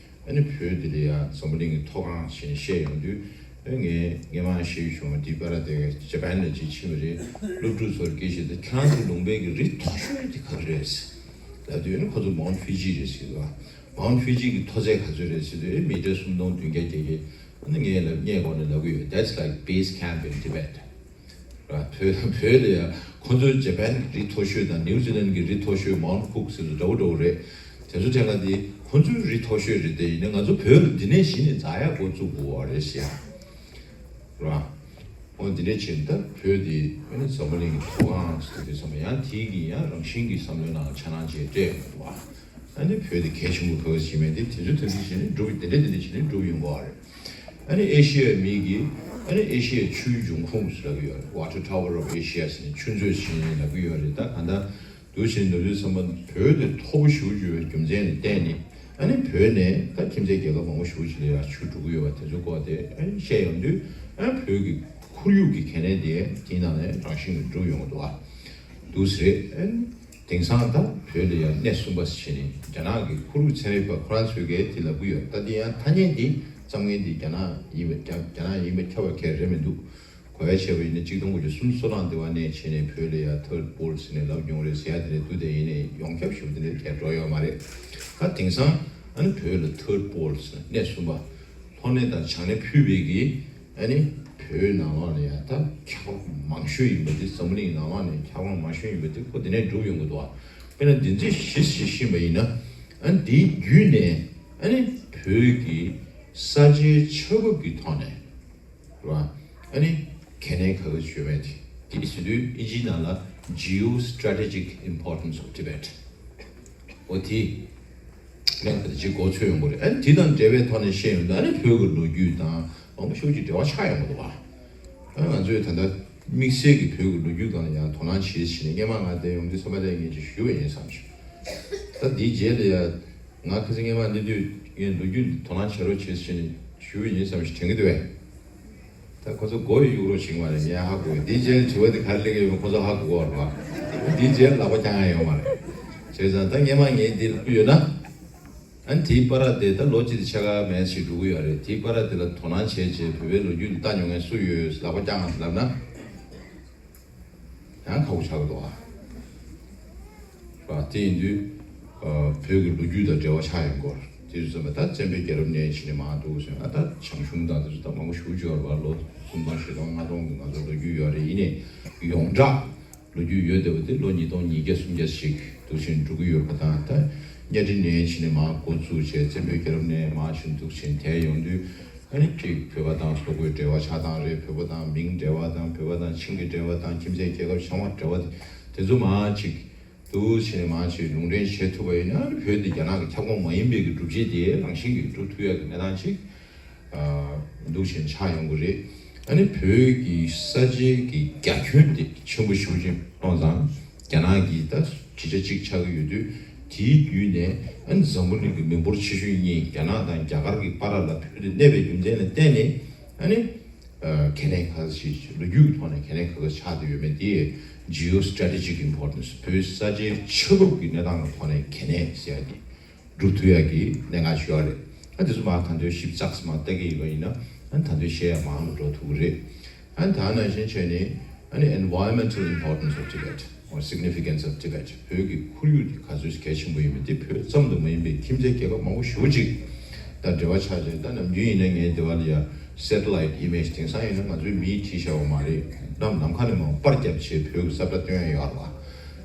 ཨ་ནི་བོད་འདི་ལ་ཡང་འཛམ་བུ་གླིང་གི་མཐོ་སྒང་ཞེས་བཤད་ཡོང་དུས། ཨ་ངས་སྔོན་མ་ཤེས་བྱུང་བ་འདི་པར་དེ་ཇ་པན་ལ་ཅིག་ཕྱིན་པ་རེད། སློབ་ཕྲུག་ཚོར་སྐད་ཆ་དེ་ཁྱེད་རང་ཚོ་ལུང་པའི་གི་རི་མཐོ་ཤོས་དེ་ག་རེ་རེད་ལབ་དུས། ཨ་ནི་ཁོ་ཚོ་Mount Fuji་རེད་ཟེར་གི་འདུག Mount Fuji་གི་མཐོ་ཚད་ག་ཚོད་རེད་ཟེར་དུས་མི་ཊར་སུམ་སྟོང་བདུན་བརྒྱ་བརྒྱད་བརྒྱ། ཨ་ནི་ངས་ལབ་སྔས་མགོ་ནས་ལབ་གི་ཡོད། That's like base camp in Tibet། ར་བོད་བོད་ལ་ཡང་ཁོ་ཚོའི་ཇ་པན་རི་མཐོ་ཤོས་དང་ནིའུ་ཛི་ལན་གྱི་རི་མཐོ་ཤོས་Mount Cook་ཟེར་དུས་འདྲ་བོ་འདྲ་བོ་རེད། དེ་ཚོ་དྲན་ག་དེ་ཁོ་ཚོའི་རི་མཐོ་ཤོས་རེད། དེ་ཡིན་ན་ང་ཚོ་བོད་ལ་འདི་ནས་གཞི་ནས་འཛེག་ཡག་འགོ་བཙུགས་དགོས་པ་རེད་ཟེར་ཡ། ར། འོ་འདི་འདྲས་བྱས་ད་བོད་འདི་ཨ་ནི་འཛམ་བུ་གླིང་གི་མཐོ་སྒང་ཟེར་དུས་ཙམ་པ་ཡང་དེའི་གི་ཡང་རང་བཞིན་གྱི་བསམ་བློའི་ནང་འཆར་སྣང་ཅིག་སྤྲད་ཡོང་གི་འདུག་བ། ཨ་ནི་བོད་འདི་གལ་ཆེན་པོ་ག་བ་ཞིག་མེད་དེ། དེ་ཚོ་དེ་འདྲས་བྱས་ནས་འགྲུབ། དེ་འདྲས་དེ་འདྲས་བྱས་ནས་འགྲུབ་ཡོང་གི་ཡོད་རེད། ཨ་ནི་ཨེ་ཤི་ཡའི་མི་གིས་ཨ་ནི་ཨེ་ཤི་ཡའི་ཆུའི་འབྱུང་ཁུངས་ཟེར་ལབ་ཀྱི་ཡོད་རེད། Water Tower of Asia་ཟེར་ནས་ཆུ་མཛོད་ཟེར་ནས་ལབ་ཀྱི་ཡོད་རེད། ད་གང་ལྟར་འདུག་བྱས་ནས་ནུབ་ཕྱོགས་ཚན་པ་བོད་དེ་མཐོ་པོ་ཞེ་པོ་ཅིག་ཡོད་པའི་རྒྱུ་མཚན་ལ་བརྟེན་ནས། ཨ་ནི་བོད་ནས་ད་ཁྱིམ་མཚེས་རྒྱལ་ཁབ་མང་པོ་ཞེ་པོ་ཅིག་ལ་ཡང་ཆུ་འགྲོ་གི་ཡོད་པ་དེ་ཚོའི་སྐོར་དེ་ཨ་ནི་བཤད་ཡོང་དུས། ཨ་ནི་བོད་ཀྱི་ཁོར་ཡུག་གི་གལ་གནད་དེ་དེའི་ནང་ནས་རང་བཞིན་གྱིས་འགྲུབ་ཡོང་གི་འདུག་བ། འདུག་ཟེར་རེད། ཨ་ནི་དེང་སང་ད་བོད་ལ་ཡང་སྣེ་གསུམ་པ་ཟེར་ནས་རྒྱ་ནག་གི་ཁུ་རུ་ཚན་རིག་པ་ཁོ་རང་ཚོས་གལ་དེ་ལབ་ཀྱི་ཡོད། ད་དེ་ཡང་ཐ་སྙད་དེ་བརྩམས་མཁན་དེ་རྒྱ་ནག་ཡིན་པ། རྒྱ་རྒྱ་ནག་ཡིན་པ་ཁྱབ་པ་གལ་རེད་མི་འདུག་གོ་བ་བྱས་པ་ཡིན་ན་གཅིག་སྟོང་དགུ་བརྒྱ་སུམ་ཅུ་སོ་གྲངས་དེ་བ་ནས་བྱས་ནས་བོད་ལ་ཡང་Third Pole་ཟེར་ནས་ལབ་མྱོང་རེད་ཟེར་ཡ་དེ་འདྲ་འདུག་དེ་ཡིན་ནའི་ཡོངས་ཁྱབ་ཞེ་པོ་དེ་འདྲ་གལ་འགྲོ་ཡོད་མ་རེད། ད་དེང་སང་ཨ་ནི་བོད་ལ་Third Pole་ཟེར་ནས་སྣེ་གསུམ་པ། ལྷོ་སྣེ་དང་བྱང་སྣེ་ཕུད་པའི་གི་ཨ་ནི་བོད་ནང་ལོགས་ནས་ཡང་ད་འཁྱགས་རོམ་མང་ཤོས་ཡིན་པ་འདི། འཛམ་གླིང་ནང་ལོགས་ནས་འཁྱགས་རོམ་མང་ཤོས་ཡིན་པ་འདི་ཁོ་འདི་ནས་འགྲུབ་ཡོང་གི་འདུག་བ། དཔེར་ན་འདི་ཚོ་གཞི་བཞག་བཞིན་པ་ཡིན་ན། ཨ་ནི་འདིའི་བརྒྱུད་ནས་ཨ་ནི་བོད་ཀྱི་ས་ཆའི་ཆགས་བབ་ཀྱི་ཐོག་ནས་རེད་བ། ཨ་ནི་གལ་གནད་ག་ག་ཡོད་མེད་དེ། དེ་ཟེར་དུས་ཨིན་ཇིའི་ནང་ལ་Geostrategic Importance of Tibet། འོ་དེ་ངས་ད་ཅིག་མགོ་ཚོད་ཡོང་གི་རེད། ཨ་ནི་དེ་དང་འབྲེལ་བའི་ཐོག་ནས་བཤད་ཡོང་དུས། ཨ་ནི་བོད་ཀྱི་ལོ་རྒྱུས་དང་མང་པོ་ཞེ་པོ་ཅིག་འབྲེལ་བ་ཆགས་ཡོང་གི་འདུག་བ། ཨ་ང་ཚོས་ད་ལྟ་དམིགས་བསལ་གྱི་བོད་ཀྱི་ལོ་རྒྱུས་སྒང་ལ་ཡང་དོ་སྣང་བྱེད་བྱས་ནས། སྔོན་མ་ང་འདིར་ཡོང་དུས་ཙམ་པ་ལ་ངས་ཅིག་ཞུས་པ་ཡིན་བསམ་བྱུང་། ད་འདིའི་རྗེས་ལ་ཡང་ང་ཁ་སང་སྔོན་མ་གནས་དུས་ངས་ལོ་རྒྱུས་དོ་སྣང་བྱེད་རོགས་བྱེད་ཟེར་ནས་ཞུས་པ་ཡིན་བསམ་ཞིག་དྲན་གྱི་འདུག་བས། ད་ཁོ་ཚོ་མགོ་ཡི་གཡུག་རོགས་བྱེད་ཀྱི་མ་རེད། ངས་ཧ་གོ་བས། འདིའི་རྗེས་ལ་དྲི་བ་དེ་ག་རེ་སླེབས་ཀྱི་ཡོད་མེད་ཁོ་ཚོ་ཧ་གོ་གི་ཡོད་རེད་བ། འདིའི་རྗེས་ལ་ལག་པ་བརྐྱང་ཡ་ཡོད་མ་རེད། བྱས་ཙང་ད་སྔོན་མ་ངས་འདི་ལབ་ཡོད་ན། ཨ་ནི་དེའི་བར་དེ་ད་ལོ་གཅིག་དང་ཕྱེད་ཀ་མན་ཞིག་འགྲོ་གི་ཡོད་རེད། དེའི་བར་དེ་ལ་དོ་སྣང་བྱས་བྱས་བོད་པའི་ལོ་རྒྱུས་ལ་ལྟ་མྱོང་མཁན་སུ་ཡོད་ལག་པ་བརྐྱང་ལབ་ན། ཡང་ཁག་པོ་ཆགས་ཀྱི་འདུག་ཨ། ར། དེ་ཡིན་དུས་ཨ་བོད་ཀྱི་ལོ་རྒྱུས་དང་འབྲེལ་བ་ཆགས་ཡོང་སྐོར། དེ་ཚོ་ཚང་མ་ད་བཙན་པོའི་རྒྱལ་རབས་ནས་བྱས་ནས་མར་འདུག་ཟེར་ན། ད་ཞང་ཞུང་དང་དེ་ཚོ་ད་མང་པོ་ཞེ་པོ་ཅིག་ཡོད་རེད་བ། ལོ་སུམ་སྟོང་བཞི་སྟོང་ལྔ་སྟོང་གི་ང་ཚོ་ལོ་རྒྱུས་ཡོད་རེད། ཡིན་ནའི་ཡོངས་གྲགས་ལོ་རྒྱུས་ཡོད་བསྡད་པ་དེ་ལོ་ཉིས་སྟོང་ཉིས་བརྒྱ་སུམ་བརྒྱ་ཞིག་འདུག་བཞིན་འགྲོ་གི་ཡོད་པ་དང་། ད་གཉའ་ཁྲི་ནས་བྱས་ནས་མར་འགོ་བཙུགས་བྱས་བཙན་པོའི་རྒྱལ་རབས་ནས་མར་བྱས་འདུག་བཞིན་དེ་ཡོང་དུས། ཨ་ནི་ཅིག་བོད་པ་དང་སོག་པོའི་འབྲེལ་བ་ཆགས་སྟངས་རེད། བོད་པ་དང་མིང་འབྲེལ་བ་དང་། བོད་པ་དང་ཆིང་གི་འབྲེལ་བ་དང་། ཁྱིམ་མཚེས་རྒྱལ་ཁབ་ཚང་མ་འབྲེལ་བ་དེ་ཚོ་མར་ཅིག་འདུག་བྱས་ནས་མར་ཅིག་ལུང་འདྲེན་བྱེད་ཐུབ་པ་ཡིན་ན། ཨ་ནི་བོད་འདི་རྒྱ་ནག་གི་ཁྱབ་ཁོངས་མ་ཡིན་པའི་གི་སྒྲུབ་བྱེད་དེ་རང་བཞིན་གྱིས་སྒྲུབ་ཐུབ་ཡག་གི་གནས་སྟངས་ཅིག་འདུག་བྱས་ནས་ཆགས་ཡོང་གི་རེད། ཨ་ནི་བོད་ཀྱི་ས་ཆའི་གི་རྒྱ་ཁྱོན་དེ་ཆེན་པོ་ཞེ་པོ་ཅིག་མཐོང་ཙང་། རྒྱ་ནག་གི་ད་དྲིལ་ཆ་གཅིག་ཆགས་ཀྱི་ཡོད་དུས། དེའི་བརྒྱུད་ནས་ཨ་ནི་འཛམ་བུ་གླིང་གི་མི་འབོར་ཆེ་ཤོས་གཉིས། རྒྱ་ནག་དང་རྒྱ་གར་གྱི་བར་ལ་བོད་དེ་གནས་པའི་རྒྱུ་མཚན་ལ་བརྟེན་ནས། ཨ་ནི་ཨ་གལ་གནད་ཁ་ཤས་ཤིག་ལོ་རྒྱུས་ཀྱི་ཐོག་ནས་གལ་གནད་ཁ་ཤས་ཆགས་བསྡད་ཡོད་མེད་དེ། Geostrategic importance། བོད་ས་ཆའི་ཆགས་བབ་ཀྱི་གནས་སྟངས་ཀྱི་ཐོག་ནས་གལ་གནད་ཟེར་ཡ་དེ་སྒྲུབ་ཐུབ་ཡག་གི་གནད་འགག་ཞིག་ཡོད་རེད། ཨ་དེ་ཚོ་མར་གང་འདོད་ཞིབ་ཚགས་མར་ལྟ་གི་ཡིན་པ་ཡིན་ན། ཨ་ད་འདོད་བཤད་ཡ་མང་རུ་འགྲོ་ཐུབ་ཀྱི་རེད། ཨ་ད་ནང་བཞིན་བྱས་ནས། ཨ་ནི་environmental importance of Tibet or significance of Tibet། བོད་ཀྱི་ཁོར་ཡུག་དེ་ག་ཚོད་གལ་ཆེན་པོ་ཡིན་མིན་དེ། བོད་ཙམ་དུ་མ་ཡིན་པའི་ཁྱིམ་མཚེས་རྒྱལ་ཁབ་མང་པོ་ཞེ་པོ་ཅིག་དང་འབྲེལ་བ་ཆགས་བྱས། ད་ནམ་རྒྱུན་ཡིན་ན་ངའི་འདི་བ་ལ་ཡ་satellite image། དེང་སང་ཡིན་ན་ང་ཚོའི་མིས་བྲིས་བཞག་པ་མ་རེད། གནམ་ནམ་མཁའ་ནས་མར་པར་བརྒྱབ་བྱས་བོད་ཀྱི་ས་བཀྲ་སྟོན་ཡ་ཡོད་རེད་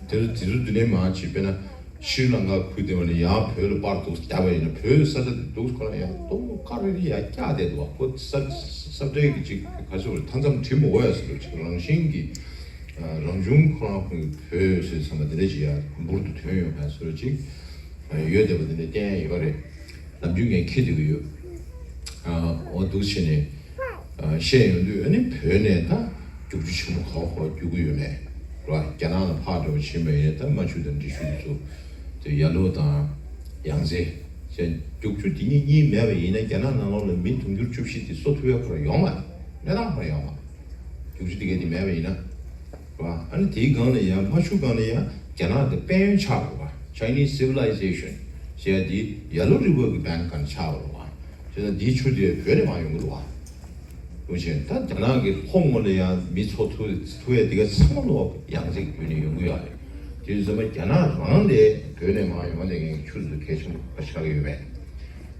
བ། དེ་ཚོ་དེ་ཚོ་འདི་ནས་མར་ཅིག་དཔེར་ན་ཤྲི་ལང་ཀ་ཁུལ་དེ་བ་ནས་ཡར་བོད་ལ་པར་འདུག་བརྒྱབ་པ་ཡིན་ན། བོད་ས་ཆ་དེ་འདུག་ཁོ་ན་ཡར་ཏོག་ཀ་རེ་རེ་ཡར་བཀྱག་བསྡད་འདུག་བ། ཁོ་ས་ས་བཀྲའི་གི་ཅིག་ག་ཚོད་རེད། མཐའ་མཚམས་བྲིས་མི་དགོས་ཡ་ཟེར་བ་ཅིག་རང་བཞིན་གྱིས་རང་བྱུང་ཁོ་རང་ཁོང་གི་བོད་ཟེར་བསམ་པ་དེ་འདྲ་ཅིག་ཡར་འབུར་དུ་ཐོན་ཡོང་ཡ་ཟེར་བ་ཅིག་ཡོད་བསྡད་པ་དེ་འདྲ་བསྟན་ཡ་ཡོད་རེད། ནམ་རྒྱུན་ངས་འཁྱེར་བསྡད་ཀྱི་ཡོད། འོ་འདུག་བྱས་ནས་བཤད་ཡོང་དུས། ཨ་ནི་བོད་ནས་ད་རྒྱུག་ཆུ་ཆེན་པོ་ག་པར་ག་པར་རྒྱུག་གི་ཡོད་མེད་རེད་བ། རྒྱ་ནག་ལ་ཕར་འགྲོ་བ་ཕྱིན་པ་ཡིན་ན། ད་རྨ་ཆུ་དང་འབྲི་ཆུ་དེ་ཚོ་དེ་ཡར་ཀླུང་དང་ཡང་རྩེ་བྱས། རྒྱུག་ཆུ་དེ་གཉིས་གཉིས་མེད་པ་ཡིན་ན། རྒྱ་ནག་ནང་ལོགས་ལ་མི་དུང་ཕྱུར་བཅུ་བཞི་དེ་གསོ་ཐུབ་ཡ་ཁོ་རང་ཡོད་མ་རེད། གནས་སྟངས་ཁོ་རང་ཡོད་མ་རེད། རྒྱུག་ཆུ་དེ་གས་དེ་མེད་པ་ཡིན་ན། རེད་བ། ཨ་ནི་དེའི་སྒང་ལ་ཡང་། རྨ་ཆུ་སྒང་ལ་ཡང་རྒྱ་ནག་གི་དཔལ་ཡོན་ཆགས་པ་རེད་བ། Chinese civilization་ཟེར་ཡ་དེ་Yellow River་གི་bank་སྒང་ཆགས་པ་རེད་བ། བྱས་ཙང་དེའི་ཆུ་དེ་བོད་ནས་མར་ཡོང་གི་རེད་བ། འོ་བྱས། ད་རྒྱ་ནག་གི་ལྷོ་ངོས་ལ་ཡང་མི་འཚོ་ཐུབ་ཐུབ་ཡ་དེ་ག་ཚང་མ་ལོག་ཡང་རྩེ་བརྒྱུད་ནས་ཡོང་གི་ཡོད་རེད། དེ་ཡིན་ཙང་རྒྱ་ནག་རང་ལས་བོད་ནས་མར་ཡོང་བསྡད་མཁན་གྱི་ཆུ་དེ་ཚོ་གལ་ཆེན་པོ་ཆགས་ཀྱི་ཡོད་མེད།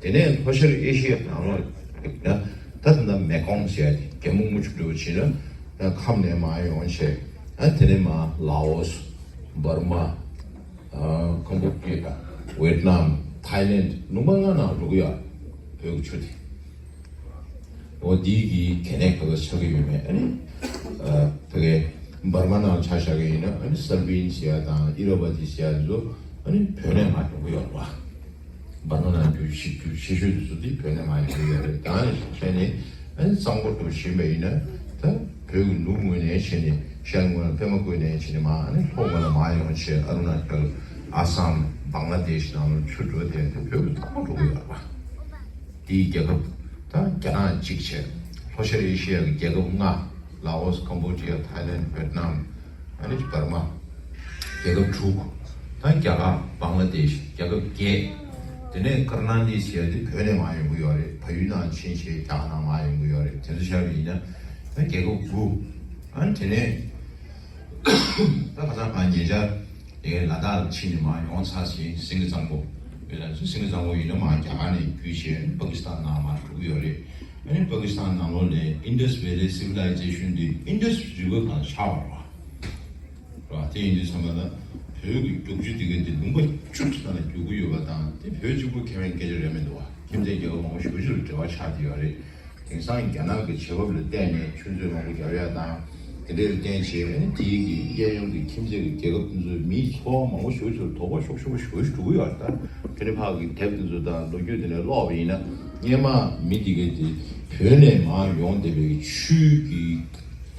དེ་ནས་ལྷོ་ཤར་ཨེ་ཤི་ཡའི་ནང་ལོགས་ལ་ཡིན་ན། ད་ད་ལྟ་མེ་ཀོང་ཟེར་ཡ་དེ། རྒྱལ་མོ་རྔུལ་ཆུ་འདྲ་བོ་བྱས་ན། ད་ཁམས་ནས་མར་ཡོང་བྱས། ཨ་དེ་ནས་མར་ལའོ་སི། འབར་མ། ཨ་ཀམ་བྷོ་ཌི་ཡ། ཝེད་ནམ། ཐའི་ལེན། ལུང་པ་ལྔ་ནང་འགྲོ་གི་ཡོད། བོད་ཀྱི་ཆུ་དེ། འོ་འདི་གི་གལ་གནད་ག་ཚོད་ཆགས་ཀྱི་ཡོད་མེད། ཨ་ནི་ཨ་ཕ་གི་འབར་མ་ནང་ཆ་བཞག་གི་ཡིན་ན། ཨ་ནི་སར་བིན་ཟེར་ཡ་དང་ཨི་ར་བ་ཏི་ཟེར་ཡ་དེ་ཚོ་ཨ་ནི་བོད་ནས་མར་འགྲོ་གི་ཡོད་རེད་བ། འབར་མ་ནང་རྒྱུག་ཆུ་རྒྱུག་ཆེ་ཤོས་དེ་ཚོ་དེ་བོད་ནས་མར་ཡོང་གི་ཡོད་རེད། ད་ནི་བྱས་ནས་ཨ་ནི་གཙང་པོ་འགྲོ་བཞིན་པ་ཡིན་ན། ད་བོད་ཀྱི་ནུབ་ངོས་ནས་བྱས་ནས། ཤར་ངོས་ལ་པད་མ་བཀོད་ནས་བྱས་ནས་མར། ཨ་ནི་ལྷོ་ངོས་ལ་མར་ཡོང་བྱས། ཨ་རུ་ན་ཅལ། ཨ་སམ། བང་ལ་དེཤ་ནང་ལ་ཆུ་འགྲོ་དེ་དེ་བོད་ཀྱི་གཙང་པོ་འགྲོ་གི་ཡོད་རེད་བ། དེའི་རྒྱལ་ཁབ་ད་རྒྱ་ནག་གཅིག་བྱས། ལྷོ་ཤར་ཨེ་ཤི་ཡ་གི་རྒྱལ་ཁབ་ལྔ། ལའོ་སི། ཀམ་བྷོ་ཌི་ཡ། ཐའི་ལེན། ཝེད་ནམ། ཨ་ནི་འབར་མ། རྒྱལ་ཁབ་དྲུག་ད་རྒྱ་གར། བང་ལ་དེཤ། རྒྱལ་ཁབ་བརྒྱད། དེ་ནས་ཀར་ན་ཊི་ཀ་ཟེར་ཡ་དེ་བོད་ནས་མར་ཡོང་གི་ཡོད་རེད། བལ་ཡུལ་ནང་ཕྱིན་བྱས་རྒྱ་གར་ནང་མར་ཡོང་གི་ཡོད་རེད། དེ་ཚོ་བཞག་པ་ཡིན་ན་ད་རྒྱལ་ཁབ་དགུ། ཨ་ནི་དེ་ནས་ད་ཁ་སང་ང་ཉེ་ཆར་ཨེ་ལ་དྭགས་ཕྱིན་ནས་མར་ཡོང་ཚར་ཟིན། སེང་གེ་གཙང་པོ། དཔེར་ན་སེང་གེ་གཙང་པོ་ཡིན་ན་མར་རྒྱ་གར་ནས་བརྒྱུད་བྱས་པ་ཀི་སི་ཐན་ནང་མར་འགྲོ་གི་ཡོད་རེད། ཨ་ནི་པ་ཀི་སི་ཐན་ནང་ལོགས་ནས་Indus Valley Civilization་དེ་Indus River་སྒང་ཆགས་པ་རེད་བ། རེད་བ། དེ་ཡིན་དུས་ཙམ་པ་ལ་བོད་ཀྱི་རྒྱུག་ཆུ་དེ་ག་དེ་ལུང་པ་བཅུ་ཙམ་ལ་རྒྱུག་གི་ཡོད་པ་དང་། དེ་བོད་གཅིག་པུ་ཁེ་ཕན་སྐད་ཆ་རེད་མི་འདུག་བ། ཁྱིམ་མཚེས་རྒྱལ་ཁབ་མང་པོ་ཞེ་པོ་ཅིག་ལ་འབྲེལ་བ་ཆགས་བསྡད་ཡོད་རེད། དེང་སང་རྒྱ་ནག་གི་བྱེད་བབ་ལ་བརྟེན་ནས་ཆུ་མཛོད་མང་པོ་རྒྱག་ཡ་དང་། དེ་འདྲའི་ལ་བརྟེན་བྱས། ཨ་ནི་དེའི་གི་གཡས་གཡོན་གྱི་ཁྱིམ་མཚེས་ཀྱི་རྒྱལ་ཁབ་དེ་ཚོའི་མིའི་འཚོ་བ་མང་པོ་ཞེ་པོ་ཅིག་ལ་དོགས་པ་ཤུགས་ཆེན་པོ་ཞེ་པོ་ཅིག་འགྲོ་གི་ཡོད་རེད། ད་དེ་ནས་ཕར་གི་དེབ་དེ་ཚོ་དང་ལོ་རྒྱུས་དེ་ནས་ཀློག་པ་ཡིན་ན། སྔོན་མ་མི་དེ་གས་དེ་བོད་ནས་མར་ཡོང་བསྡད་པའི་ཆུ་གི་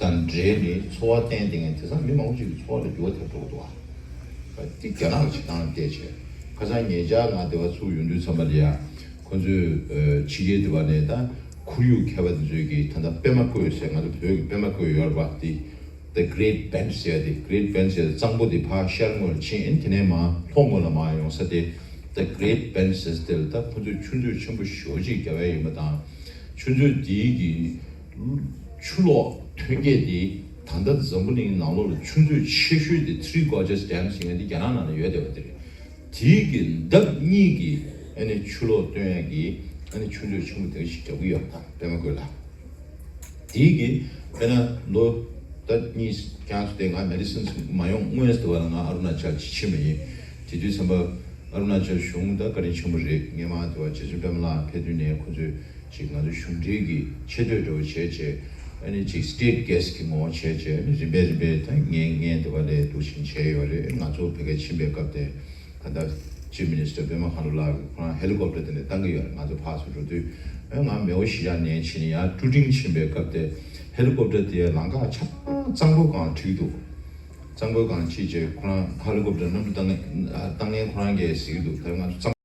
དང་འབྲེལ་ནས་འཚོ་བ་བརྟེན་བསྡད་མཁན། དེང་སང་མི་མང་པོ་ཅིག་གི་འཚོ་བ་ལ་འགྱུར་བ་ཐེབས་འགྲོ་གི་འདུག་བ། དེ་རྒྱ་ནག་གི་བྱེད་སྟངས་བལྟས་བྱས། ཁ་སང་ཉེ་ཆར་ང་སྡེ་བ་ཚུར་ཡོང་དུས་ཙམ་པ་ལ་ཡ། ཁོ་ཚོས་ཨ་ཕྱི་རྒྱལ་དེ་བ་ནས་ད་ཁོར་ཡུག་མཁས་པ་དེ་ཚོས་ཀྱིས། ད་ལྟ་པད་མ་བཀོད་ཟེར། ང་ཚོ་བོད་ཀྱི་པད་མ་བཀོད་ཡོད་རེད་པ། དེ་The Great Bend་ཟེར་ཡ་དེ། Great Bend་ཟེར་ཡ་གཙང་པོ་དེ་ཕར་ཤར་ངོས་ལ་ཕྱིན། དེ་ནས་མར་ལྷོ་ངོས་ལ་མར་ཡོང་ས་དེ། The Great Bend་ཟེར་ས་དེ་ལ་ད་ཁོ་ཚོས་ཆུ་མཛོད་ཆེན་པོ་ཞེ་པོ་ཅིག་རྒྱབ་ཡ་ཡིན་པ་དང་། ཆུ་མཛོད་དེའི་གི་ཆུ་ལོག་ཐོན་སྐྱེད་དེ། ད་ལྟ་འཛམ་བུ་གླིང་ནང་ལོགས་ལ་ཆུ་མཛོད་ཆེ་ཤོས་དེ་Three Gorges Dam་ཟེར་མཁན་དེ་རྒྱ་ནག་ནང་ལ་ཡོད་བསྡད་པ་དེ་རེད། དེའི་གི་ལྡབ་གཉིས་ཀྱི་ཨ་ནི་ཆུ་ལོག་སྟོན་ཡ་གི་ཨ་ནི་ཆུ་མཛོད་ཆེན་པོ་དེ་ཞིག་རྒྱག་གི་ཡོད་པ་དང་། པད་མ་བཀོད་ལ། དེའི་གི་དཔེར་ན་ལོ་ད་གཉིས་རྐྱང་ཙམ་དེ་ང་མེ་ཌི་སིན་མ་ཡོང་སྔོན་དེ་བ་ལ་ང་ཨ་རུ་ན་ཅལ་ཕྱིན་པ་ཡིན། དེ་དུས་ཙམ་པ་ཨ་རུ་ན་ཅལ་གཞུང་ད་བཀའ་དྲིན་ཆེན་པོ་རེད། སྔོན་མ་དེ་བ་རྗེ་བཙུན་པད་མ་ལགས་ཕེབས་དུས་ནས་ཁོ་ཚོས་ ཅིག་ང་ཚོ་གཞུང་འབྲེལ་གྱི་ཆེ་བསྟོད་འདྲ་བོ་བྱས་བྱས། ཨ་ནི་ཅིག་state guest་གི་ངོ་བོ་བྱས་བྱས། ཨ་ནི་རིམ་པས་རིམ་པས་ད་ངས་ངས་འདི་བ་ལས་འདུག་བཞིན་བྱས་ཡོད་རེད། ང་ཚོ་ཕ་གིར་ཕྱིན་པའི་སྐབས་དེ། ད་ལྟ་Chief Minister པད་མ་ཁ་ལོ་ལགས་ཀྱིས་ཁོ་རང་ཧེ་ལི་ཀོབ་ཊར་དེ་ནས་བཏང་གི་ཡོད་རེད། ང་ཚོ་ཕར་ཚུར་འགྲོ་དུས། ཨ་ང་མེའོ་ཞི་ཡ་ནས་ཕྱིན་ནས་ཡར་ཀྲུ་ཀྲིང་ཕྱིན་པའི་སྐབས་དེ། ཧེ་ལི་ཀོབ་ཊར་དེ་ལམ་ཁ་ཆ་ཚང་གཙང་པོ་གང་ཁྲིད་འདུག་གཙང་པོ་གང་ཁྲིད་བྱས། ཁོ་རང་ཧེ་ལི་ཀོབ་ཊར་གནམ་གྲུ་བཏང་མཁན་བཏང་མཁན་ཁོ་རང་གིས་ཟེར་གྱི་འདུག་ད་ང་ཚོ་གཙང་